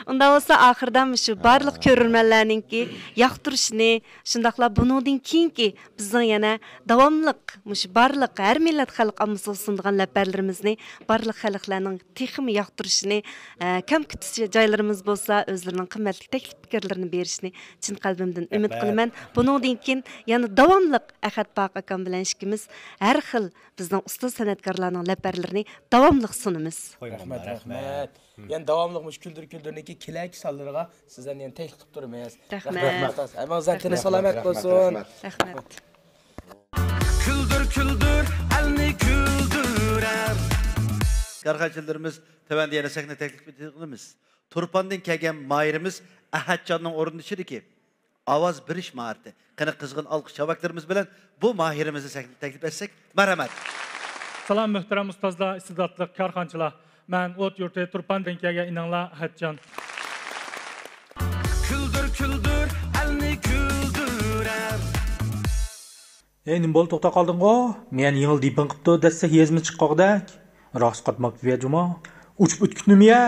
ئۇنداق بولسا ئاخىرىدا مۇشۇ بارلىق كۆرۈرمەنلەرنىڭكى ياقتۇرۇشىنى، شۇنداقلا بۇنىڭدىن كېيىنكى بىزنىڭ يەنە داۋاملىق مۇشۇ بارلىق ھەر مىللەت خەلق ئاممىسىغا سۇنىدىغان لەپەرلىرىمىزنى بارلىق خەلقلەرنىڭ تېخىمۇ ياقتۇرۇشىنى، ئە، كەمسىتىش جايلىرىمىز بولسا ئۆزلىرىنىڭ قىممەتلىك تەكلىپ پىكىرلىرىنى بېرىشىنى چىن قەلبىمدىن ئۈمىد قىلىمەن. بۇنىڭدىن كېيىن يەنە داۋاملىق ئەخەت پاقا ئاكام بىلەن ئىككىمىز ھەر خىل بىزنىڭ ئۇستاز سەنئەتكارلارنىڭ لەپەرلىرىنى داۋاملىق سۇنىمىز. رەھمەت، رەھمەت. يەنە داۋاملىق مۇشۇ كۈلدۈر كۈلدۈرنىكى كېلەچەك سانلىرىغا سىزلەرنى يەنە تەكلىپ قىلىپ تۇرىمىز. رەھمەت. رەھمەت. ھەممىڭىز تېنى سالامەت بولسۇن. رەھمەت. كۈلدۈر كۈلدۈر ئەلنى كۈلدۈرەر. كارخانىچىلىرىمىز تۆۋەندە يەنە سەھنە تەكلىپ قىلىمىز. تۇرپاندىن كەلگەن ماھىرىمىز ئەھەتجاننىڭ ئورۇندىشىدىكى ئاۋاز بېرىش ماھارىتى. قېنى قىزغىن ئالقىش چاۋاكلىرىمىز بىلەن بۇ ماھىرىمىزنى سەھنىگە تەكلىپ ئەتسەك، مەرھەمەت. سالام، مۆھتەرەم ئۇستازلار، ئىستېداتلىق كارخانىچىلار. مەن ئوت يۇرتى تۇرپاندىن كەلگەن ئىنىڭلار ئەھەتجان. كۈلدۈر كۈلدۈر ئەلنى كۈلدۈرەر. ئەي، نېمە بولدى، توختاپ قالدىڭغۇ؟ مېنى يېڭىلا دېپىڭ قىپتۇ دەسسە، ھېزىمىز چىققاقدەك. راست قاتماپتۇ يا جۇما. ئۇچۇپ ئۆتكۈتنىمۇ يە؟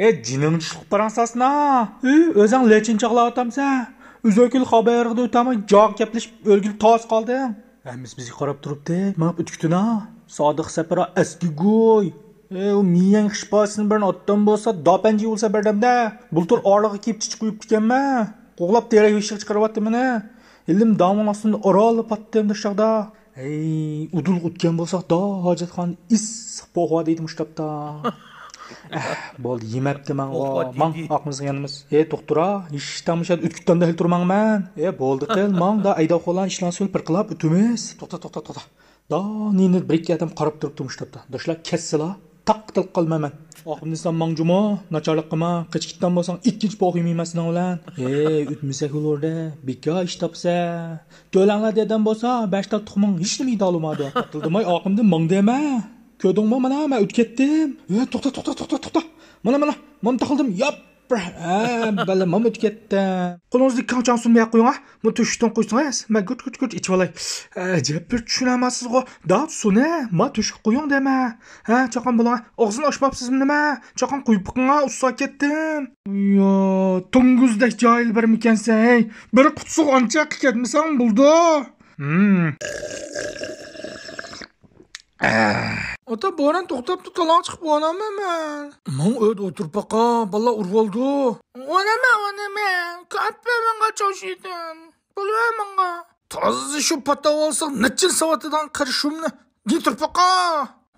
ئەي، جېنىڭنى چىقىپ پاراڭ سالسىنا. ئۆي، ئۆزۈڭ لېچىن چاغلاۋاتامسەن؟ ئۆزەكىل خابەرگە ئۆتەلمەي جاغ كەپلىشىپ ئۆلگىلى تاس قالدىڭ. ھەممىسى بىزگە قاراپ تۇرۇپتۇ، مېڭىپ ئۆتكۈتۈنا. سادىق سەپرا ئەسكى گۇي. ئەي، ئۇ مىيەڭ خىشپاسىنى بىرنى ئاتتان بولسا، داپەنجى بولسا بەردەمدە. بۇلتۇر ئارىلىغا كېلىپ چىچىق قويۇپتىكەنمەن. قوغلاپ تېرەك بېشىغا چىقىرىۋەتتى مېنى. ئىلىم داڭنىڭ ئاستىدا ئورالىپ پاتتىم دۇشاغدا. ھەي، ئۇدۇلغا ئۆتكەن بولساق، دا ھاجەتخانا ئىسسىق پوخۇا دەيدۇ مۇشۇ تاپتا. ئەھ، بولدى، يېمەپتىمەنغۇ. پوخۇا ماڭ، دېدى. ئاقىمىزغا يانىمىز. ھەي، دوختۇر-ھا، ھېچ تاماشا ئۆتكۈتتەمدە ھېلى تۇرماڭ مەن. ھەي، بولدى قىل، ماڭ، دا ئەيدەپ قويلا، ئىشلارنى سۆيۈپ بىر قىلاپ ئۆتىمىز. توختا، توختا، توختا. دا نېنى بىر ئىككى ئادەم قاراپ تۇرۇپتۇ مۇشۇ تاپتا. داشلار كەتسىلا، تاق قىلىپ قالمايمەن. ئاخۇندىن سەن ماڭجۇمۇ، ناچارلىق قىلما، قېچىپ كېتەم بولساڭ، ئىككىنچى پوخ يېمەيمەن سېنىڭ بىلەن. ھەي، ئۆتمىسەك بولۇردى، بىكار ئىش تاپسەن. تۆلەڭلار دېدەم بولسا، بەش تال تۇخۇمۇڭ ھېچنېمە يېتەلمايدۇ. قاتىلدىماي ئاقىمدىن ماڭ دەيمەن. كۆردۈڭمۇ، مانا مەن ئۆتۈپ كەتتىم. ھە، توختا، توختا، توختا، توختا. مانا، مانا، مانا تاقالدىم، ياپ. ھە، بالىلار، مانا ئۆتۈپ كەتتى. قولىڭىزدىكى كاڭچاڭ سۇنى بۇياققا قويۇڭ، ھە. بۇ تۆشۈكتىن قويسىڭىز، مەن گۈرچ گۈرچ گۈرچ ئىچىۋالاي. ئەجەب بىر چۈشىنەلمەيسىزغۇ. دا سۇنى ما تۆشۈككە قويۇڭ دەيمەن. ھە، چاققان بولۇڭ. ئاغزىنى ئاچماپسىزمۇ نېمە؟ چاققان قويۇپ بېقىڭ، ئۇسساپ كەتتىم. يا، توڭگۇزدەك جاھىل بىرمىكەنسەن، ھەي. بىر قۇتسۇق ئانچە قىلىپ كەتمىسەڭ بولىدۇ. ھىم. ئاتا، بوران توختاپتۇ، تالاڭ چىقىپ بولالمايمەن. ماڭ ئۆيدە ئولتۇرۇپ باقا، بالىلار ئۇرۇۋالىدۇ. ئۇرۇۋالمايمەن، ئۇرۇۋالمايمەن. كاپە ماڭا چوشۇيدۇ. بولۇۋەر ماڭا. تازا شۇ پاتا بولساڭ، نەچچە ساۋاتىدىغان قېرىشۇمنى. نېمە تۇرۇپ باقا.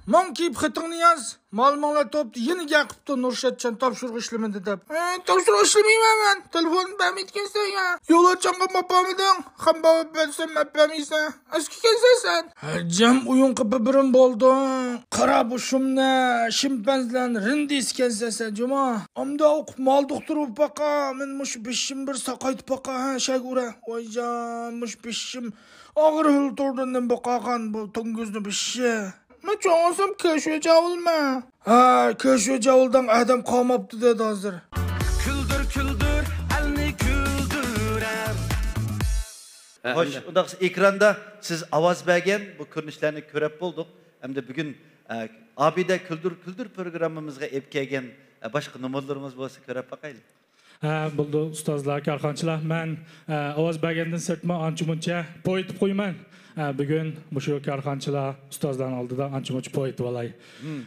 ماڭ كېيىپ خېتىڭنى ياز. مالىمىڭلار توپتا يەنە گەپ قىپتۇ، نۇرشاتجان تاپشۇرۇق ئىشلىمىدى دەپ. ئە، تاپشۇرۇق ئىشلىمەيمەن مەن. تېلېفون بەرمەيدىكەنسەن يا. يولاتچانغا ماپ بەرمىدىڭ. خام باۋاپ بەرسەم ئەپ بەرمەيسەن. ئەسكىكەنسەن سەن. ھەجەم ئويۇنقى بىر-بىرىم بولدۇڭ. قارا بۇ شۇمنە، شىمپەنزىلەرنى رىندىسىكەنسەن سەن جۇما. ئامدا ئوقۇپ مال دوختۇرى بولۇپ باقا. مەن مۇشۇ بېشىم بىر ساقايتىپ باقا، ھە، شەگە ئۇرە. ۋايجان، مۇشۇ بېشىم ئاغرىپ تۇردى، نېمە بولۇپ قالغان بۇ توڭگۇزنى بېشى. مەن چوڭ بولسام كۆشۈ جاۋۇلمەن. ھە، كۆشۈ جاۋۇلداڭ ئادەم قالماپتۇ دەيدۇ ھازىر. كۈلدۈر، كۈلدۈر، ئەلنى كۈلدۈرەر. ھە، خوش، ئەمدى ئۇنداق ئېكراندا سىز ئاۋاز بەرگەن بۇ كۆرۈنۈشلەرنى كۆرۈپ بولدۇق. ئەمدى بۈگۈن، ئە، ئابىدە كۈلدۈر كۈلدۈر پروگراممىمىزغا ئېلىپ كەلگەن ئە، باشقا نومۇرلىرىڭىز بولسا كۆرۈپ باقايلى. ھە، بولدى، ئۇستازلار، كارخانىچىلار. مەن، ئە، ئاۋاز بەرگەندىن سىرتمۇ ئانچە-مۇنچە پوۋېت قويىمەن. ئە، بۈگۈن مۇشۇ كارخانىچىلار، ئۇستازلارنىڭ ئالدىدا ئانچە-مۇنچە پوۋېت بولاي.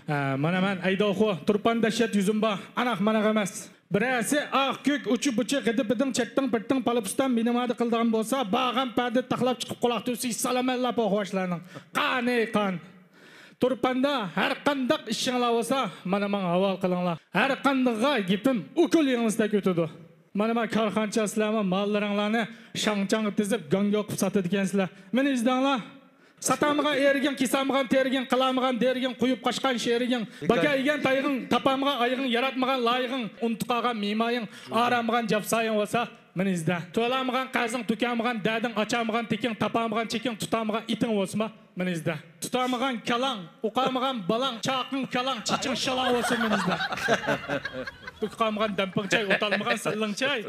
ئە، مانا مەن ئەيداۋخۇ، تۇرپان دەھشەت يۈزۈم بار، ئاناق ماناق ئەمەس. بىرەرسى ئاق، كۆك، ئۇچى، بۇچى، غىدى، بىدىڭ، چەتتىڭ، پىرتىڭ، پالىپۇستان، مىنىمادى قىلىدىغان بولسا، بارغان پەردە تاقلاپ چىقىپ قۇلاق تۈۋىسى سالىمەنلا پوخۋاشلارنىڭ. قانى قان. تۇرپاندا ھەر قانداق ئىشىڭلار بولسا، مانا ماڭا ھاۋالە قىلىڭلار. ھەر قاندىقىغا گېپىم ئوكۇل يىڭنىسىدەك ئۆتىدۇ. مانا ما كارخانىچى سىلەرمۇ ماللىرىڭلارنى شاڭچاڭغا تىزىپ، گاڭگاڭ قىلىپ ساتىدىكەنسىلەر. مېنى ئىزدەڭلار. ساتالمىغان ئېرىگىڭ، كېسەلمىغان تېرىگىڭ، قىلالمىغان دېرىگىڭ، قويۇپ قاچقان شېرىگىڭ، بىكار. بەكەر يېگەن تايىغىڭ، تاپالمىغان ئايىغىڭ، ياراتمىغان لايىقىڭ، ئۇنتۇپ قالغان مىمايىڭ، ئارامىغان جاپسايىڭ بولسا، مېنى ئىزدە. تۆلەلمىگەن قەرزىڭ، تۆكەلمىگەن دەردىڭ، ئاچالمىغان تېكىڭ، تاپالمىغان چېكىڭ، تۇتالمىغان ئېتىڭ بولسىمۇ، مېنى ئىزدە. تۇتالمىغان كالاڭ، ئوقۇالمىغان بالاڭ، چاقىڭ كالاڭ، چېچىڭ شالاڭ بولسۇن، مېنى ئىزدە. تۆكۈلمىگەن دەمپىڭ چاي، ئوتالمىغان سىللىڭ چاي.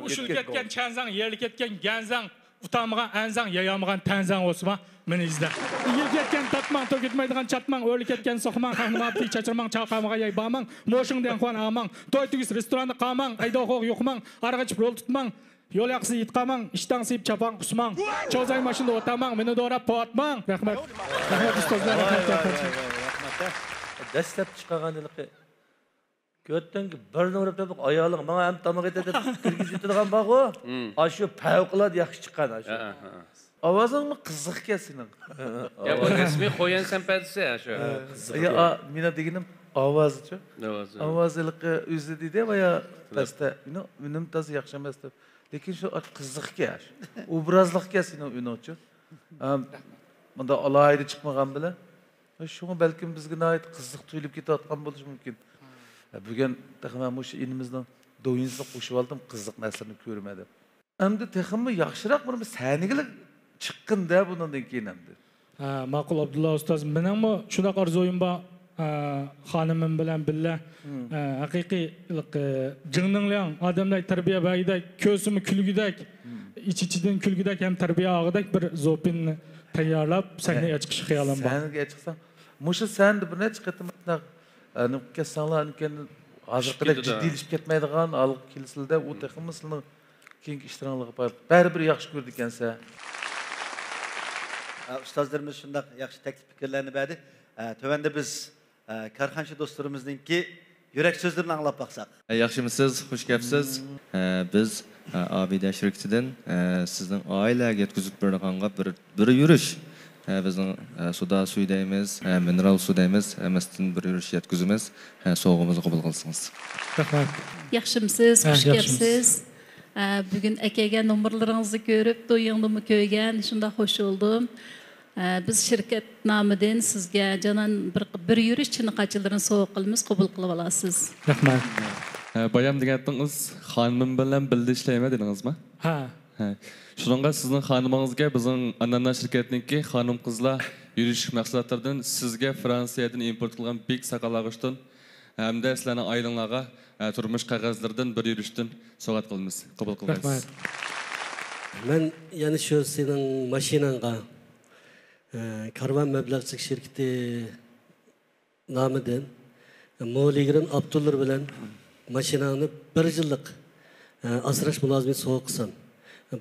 ئۇششۇلۇپ كەتكەن چەنزەڭ، يېرىلىپ كەتكەن گەنزەڭ، ئۇتالمىغان ئەنزەڭ، يايالمىغان تەنزەڭ بولسىمۇ، مېنى ئىزدە. ئېگىلىپ كەتكەن تاتماڭ، تۆكۈلمەيدىغان چاتماڭ، ئۆرۈلۈپ كەتكەن سوقماڭ، خەقنى ماپتى چاچرىماڭ، چاقالمىغان ياي بارماڭ، موشۇڭ دەڭخۇەن ئاماڭ، توي تۈگىسە رېستوراندا قالماڭ، ئەيداۋخۇغا يۇقماڭ، ئارىغا ئىچىپ رول تۇتماڭ، يول ياقىسىدا يېتىپ قالماڭ، ئىشتاڭ سىيىپ چاپان قۇسماڭ، چوزاي ماشىنىدا ئولتۇرماڭ، مېنى دوراپ پوۋاتماڭ. رەھمەت. رەھمەت ئۇستازلار، رەھمەت. دەسلەپ چىقارغان ھېلىقى كۆتۈڭگە بىرنى ئۇرۇپ تېپىپ، ئايالىڭ ماڭا ھەم تاماق ئېتە دەپ كىرگۈزۈپ يېتىدىغان بارغۇ. ئاشۇ پەۋقۇلئاددە ياخشى چىققان ئاشۇ. ھە، ھە. ئاۋازىڭمۇ قىزىقكەن سېنىڭ. يا، بۇ رەسمىي خويەن سەنپەدىسى، ھە، شۇ. ھە، قىزىق يا، گەپ. ئا، مېنىڭ دېگىنىم ئاۋازىچۇ. ئاۋازى. ئاۋازى ھېلىقى ئۆزى دېدى، بايا پەستە، مېنىڭ ئۈنۈم تازا ياخشى ئەمەس دەپ. لېكىن شۇ قىزىقكەن، ئوبرازلىقكەن سېنىڭ ئۈنۈڭچۇ. ھەم مۇنداق ئالاھىدە چىقمىغان بىلەن. شۇڭا بەلكىم بىزگە ناھايىتى قىزىق تۇيۇلۇپ كېتىۋاتقان بولۇشى مۇمكىن. بۈگۈن تېخى مەن مۇشۇ ئىنىمىزنىڭ دويىنىسىنى قوشۇۋالدىم، قىزىق نەرسىلەرنى كۆرىمەن دەپ. ئەمدى تېخىمۇ ياخشىراق بىر سەھنىگىلا چىققىن-دە بۇنىڭدىن كېيىن ئەمدى. ھە، ماقۇل، ئابدۇللا ئۇستاز، مېنىڭمۇ شۇنداق ئارزۇيۇم بار. ھە، خانىمىم بىلەن بىللە، ھە، ھەقىقىي، ھېلىقى، جىڭنىڭلياڭ ئادەمدەك تەربىيە بەرگۈدەك، كۆرسىمۇ كۈلگۈدەك، ئىچ-ئىچىدىن كۈلگۈدەك ھەم تەربىيە ئالغۇدەك بىر زوپىننى تەييارلاپ، سەھنىگە چىقىش خىيالىم بار. سەھنىگە چىقساڭ، مۇشۇ سەھنىدە بىر نەچچە قېتىم شۇنداق، ئە، نېمە كەتسەڭلار، ئانىكەن ھازىرقىدەك جىددىيلىشىپ كەتمەيدىغان ھالغا كېلىسىلە، ئۇ تېخىمۇ سىلىنىڭ كېيىنكى ئىشلىرىڭلارغا پايدىلىق. بەرىبىر ياخشى كۆرىدىكەنسەن. ئە، ئۇستازلىرىمىز شۇنداق ياخشى تەكلىپ پىكىرلەرنى بەردى. ئە، تۆۋەندە بىز، ئە، كارخانىچى دوستلىرىمىزنىڭكى يۈرەك سۆزلىرىنى ئاڭلاپ باقساق. ئە، ياخشىمۇسىز، خۇش كەپسىز. ئە، بىز، ئە، ئابىدە شىركىتىدىن، ئە، سىزنىڭ ئائىلىگە يەتكۈزۈپ بېرىدىغانغا بىر، بىر يۈرۈش، ئە، بىزنىڭ، ئە، سودا سۈيى دەيمىز، ئە، مىنېرال سۇ دەيمىز، ھەممىسىدىن بىر يۈرۈش يەتكۈزىمىز. ئە، سوۋغىمىزنى قوبۇل قىلسىڭىز. رەھمەت. ياخشىمسىز، ھە، خۇش كەپسىز. ئە، بۈگۈن ئەكەلگەن نومۇرلىرىڭىزنى كۆرۈپ، تويۇڭنىمۇ كۆرگەن، شۇنداق خۇش بولدۇم. ئە، بىز شىركەت نامىدىن سىزگە جانان بىر، بىر يۈرۈش چىنە قاچىلىرىنى سوۋغا قىلىمىز، قوبۇل قىلىۋالارسىز. رەھمەت. ئە، بايام دېگەنتىڭىز، خانىمىم بىلەن بىللە ئىشلەيمەن دېدىڭىزمۇ؟ ھە. ھە. شۇنىڭغا سىزنىڭ خانىمىڭىزگە بىزنىڭ ئانانا شىركەتنىڭكى خانىم-قىزلار يۈرۈشلۈك مەھسۇلاتلىرىدىن سىزگە فرانسىيەدىن ئىمپورت قىلغان بىك ساقال ئاغۇچتىن ھەمدە سىلەرنىڭ ئائىلىڭلارغا، ئە، تۇرمۇش قەغەزلىرىدىن بىر يۈرۈشتىن سوۋغات قىلىمىز. قوبۇل قىلغايسىز. رەھمەت. مەن يەنە شۇ سېنىڭ ماشىناڭغا، ئە، كارۋان مەبلەغچىلىك شىركىتى نامىدىن مولىگرىم ئاپتوللىرى بىلەن ماشىناڭنى بىر يىللىق، ئە، ئاسراش مۇلازىمىتى سوۋغا قىلسام،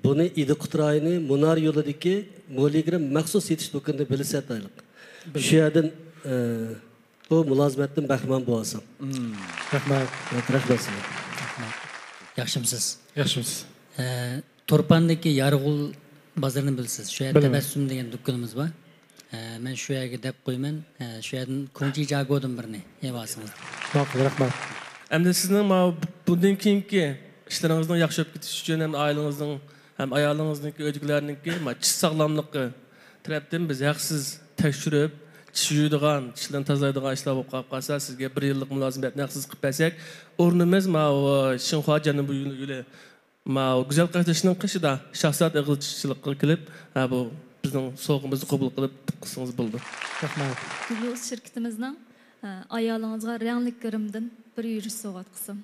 بۇنى ئىدىقۇت رايونى مۇنار يولىدىكى مولىگرىم مەخسۇس سېتىش دۇكىنىدا بىللە ساتايلىق. شۇ يەردىن، ئە، بۇ مۇلازىمەتتىن بەھرىمەن بولسام. رەھمەت. رەھمەت سىزگە. ياخشىمسىز؟ ياخشىمسىز. ئە، تۇرپاندىكى يارغۇل بازىرىنى بىلىسىز. شۇ يەردە بىلىمەن. تەبەسسۇم دېگەن دۇكىنىمىز بار. ئە، مەن شۇ يەرگە دەپ قويىمەن. ئە، شۇ يەردىن كۇڭجى جاگودىن بىرنى ئېلىۋالسىڭىز. ماقۇل، رەھمەت. ئەمدى سىزنىڭ ماۋۇ بۇندىن كېيىنكى ئىشلىرىڭىزنىڭ ياخشى بولۇپ كېتىشى ئۈچۈن ھەم ئائىلىڭىزنىڭ ھەم ئايالىڭىزنىڭكى، ئۆيدىكىلەرنىڭكى ما چىش ساغلاملىقى تەرەپتىن بىز ھەقسىز تەكشۈرۈپ، چىش يۇيىدىغان، چىشلىرىنى تازىلايدىغان ئىشلار بولۇپ قاپ قالسا، سىزگە بىر يىللىق مۇلازىمەتنى ھەقسىز قىلىپ بەرسەك، ئورنىمىز ماۋۇ شىنخۇا جەنۇبىي يولى، ماۋۇ گۈزەل قاشتېشىنىڭ قېشىدا شاھزات ئېغىزچىلىققا كېلىپ، ھە، بۇ بىزنىڭ سوۋغىمىزنى قوبۇل قىلىپ قىلسىڭىز بولىدۇ. رەھمەت. گۈللۈك شىركىتىمىزنىڭ، ئە، ئايالىڭىزغا رەڭلىك گىرىمدىن بىر يۈرۈش سوۋغات قىلسام.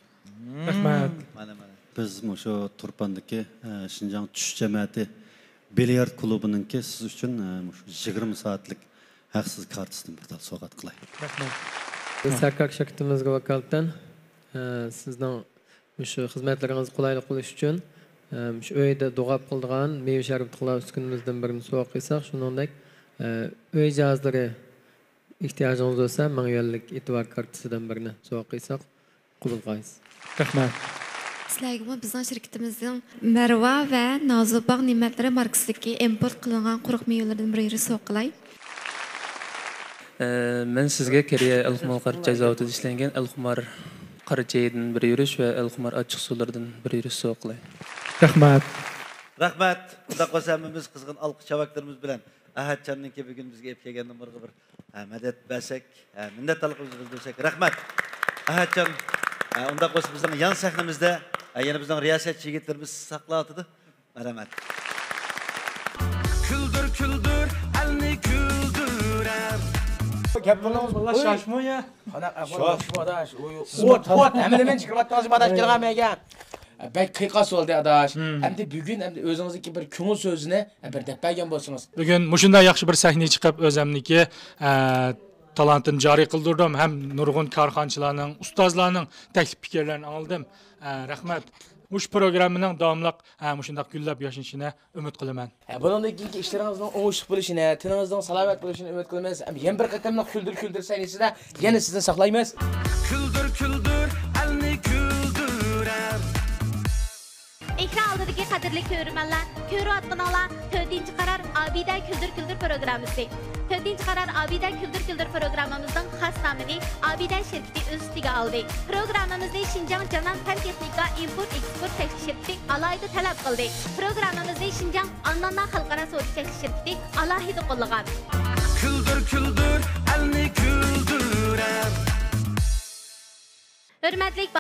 رەھمەت. مانا، مانا. بىز مۇشۇ تۇرپاندىكى، ئە، شىنجاڭ چۈش جەمەتى بىليارد كۇلۇبىنىڭكى سىز ئۈچۈن، ئە، مۇشۇ يىگىرمە سائەتلىك ھەقسىز كارتىسىدىن بىر تال سوۋغات قىلاي. رەھمەت. بىز سەكاك شىركىتىمىزگە ۋاكالىتەن ئە، سىزنىڭ مۇشۇ خىزمەتلىرىڭىز قولايلىق بولۇش ئۈچۈن، ئە، مۇشۇ ئۆيدە دوغاپ قىلىدىغان مېۋە شەربىتى قىلىدىغان ئۈسكۈنىمىزدىن بىرنى سوۋغا قىلساق، شۇنىڭدەك، ئە، ئۆي جاھازلىرى ئېھتىياجىڭىز بولسا، مىڭ يۈەنلىك ئېتىبار كارتىسىدىن بىرنى سوۋغا قىلساق، قوبۇل قىلىسىز. رەھمەت. سىلەرگىمۇ بىزنىڭ شىركىتىمىزنىڭ مەرۋا ۋە نازۇباغ نېمەتلىرى ماركىسىدىكى ئىمپورت قىلىنغان قۇرۇق مېۋىلىرىدىن بىر يۈرۈش سوۋغا قىلاي. ئە، مەن سىزگە كورېيە ئەلخۇمار قارىچاي زاۋۇتىدا ئىشلەنگەن ئەلخۇمار قارىچايدىن بىر يۈرۈش ۋە ئەلخۇمار ئاچچىق سۇلىرىدىن بىر يۈرۈش سوۋغا قىلاي. رەھمەت. رەھمەت. ئۇنداق بولسا ھەممىمىز قىزغىن ئالقىش چاۋاكلىرىمىز بىلەن ئەھەتجاننىڭكى بۈگۈن بىزگە ئېلىپ كەلگەن نومۇرغا بىر، ھە، مەدەت بەرسەك، ھە، مىننەتدارلىقىمىزنى بىلدۈرسەك. رەھمەت. ئەھەتجان، ھە، ئۇنداق بولسا بىزنىڭ يان سەھنىمىزدە، ھە، يەنە بىزنىڭ رىياسەتچى يىگىتلىرىمىز ساقلاۋاتىدۇ. مەرھەمەت. كۈلدۈر، كۈلدۈر، ئەلنى كۈلدۈرەر. گەپ قىلدىڭىزمۇ؟ ئۇي. شاشمۇ يا؟ قانداق ئەھۋال؟ شاش. ياخشىمۇ ئاداش؟ ئۇي، سىزمۇ ئوت، تال- ئوت، ھەممىنى مەن چىقىرىۋەتتىڭىز، ئاداش، كىرغان مەيگە. بەك قىيقاس بولدى، ئاداش. ھىم. ئەمدى بۈگۈن ئەمدى ئۆزىڭىزنىڭكى بىر كۆڭۈل سۆزىنى بىر دەپ بەرگەن بولسىڭىز. بۈگۈن مۇشۇنداق ياخشى بىر سەھنىگە چىقىپ، ئۆزەمنىكى، ئە، تالانتىنى جارى قىلدۇردۇم ھەم نۇرغۇن كارخانىچىلارنىڭ، ئۇستازلارنىڭ تەكلىپ پىكىرلىرىنى ئاڭلىدىم. ئە، رەھمەت. مۇشۇ پروگراممىنىڭ داۋاملىق، ئە، مۇشۇنداق گۈللەپ ياشنىشىنى ئۈمىد قىلىمەن. ھە، بۇنىڭدىن كېيىنكى ئىشلىرىڭىزنىڭ ئوڭۇشلۇق بولۇشىنى، تېنىڭىزنىڭ سالامەت بولۇشىنى ئۈمىد قىلىمىز. ھەم يەنە بىر قېتىملىق كۈلدۈر كۈلدۈر سەھنىسىدە يەنە سىزنى ساقلايمىز. كۈلدۈر كۈلدۈر، ئەلنى كۈلدۈرەر. ئېكران ئالدىدىكى قەدىرلىك كۆرۈرمەنلەر، كۆرۈۋاتقىنىڭلار تۆتىنچى قارار ئابىدە كۈلدۈر كۈلدۈر پروگراممىسى. تۆتىنچى قارار ئابىدە كۈلدۈر كۈلدۈر پروگراممىمىزنىڭ خاس نامىنى ئابىدە شىركىتى ئۆز ئۈستىگە ئالدى. پروگراممىمىزنى شىنجاڭ جانان پەن تېخنىكا ئىمپورت ئېكسپورت چەكلىك شىركىتى ئالاھىدە تەلەپ قىلدى. پروگراممىمىزنى شىنجاڭ ئالمانلار خەلقئارا سودا چەكلىك شىركىتى ئالاھىدە قوللىغان. كۈلدۈر كۈلدۈر، ئەلنى كۈلدۈرەر. ھۆرمەتلىك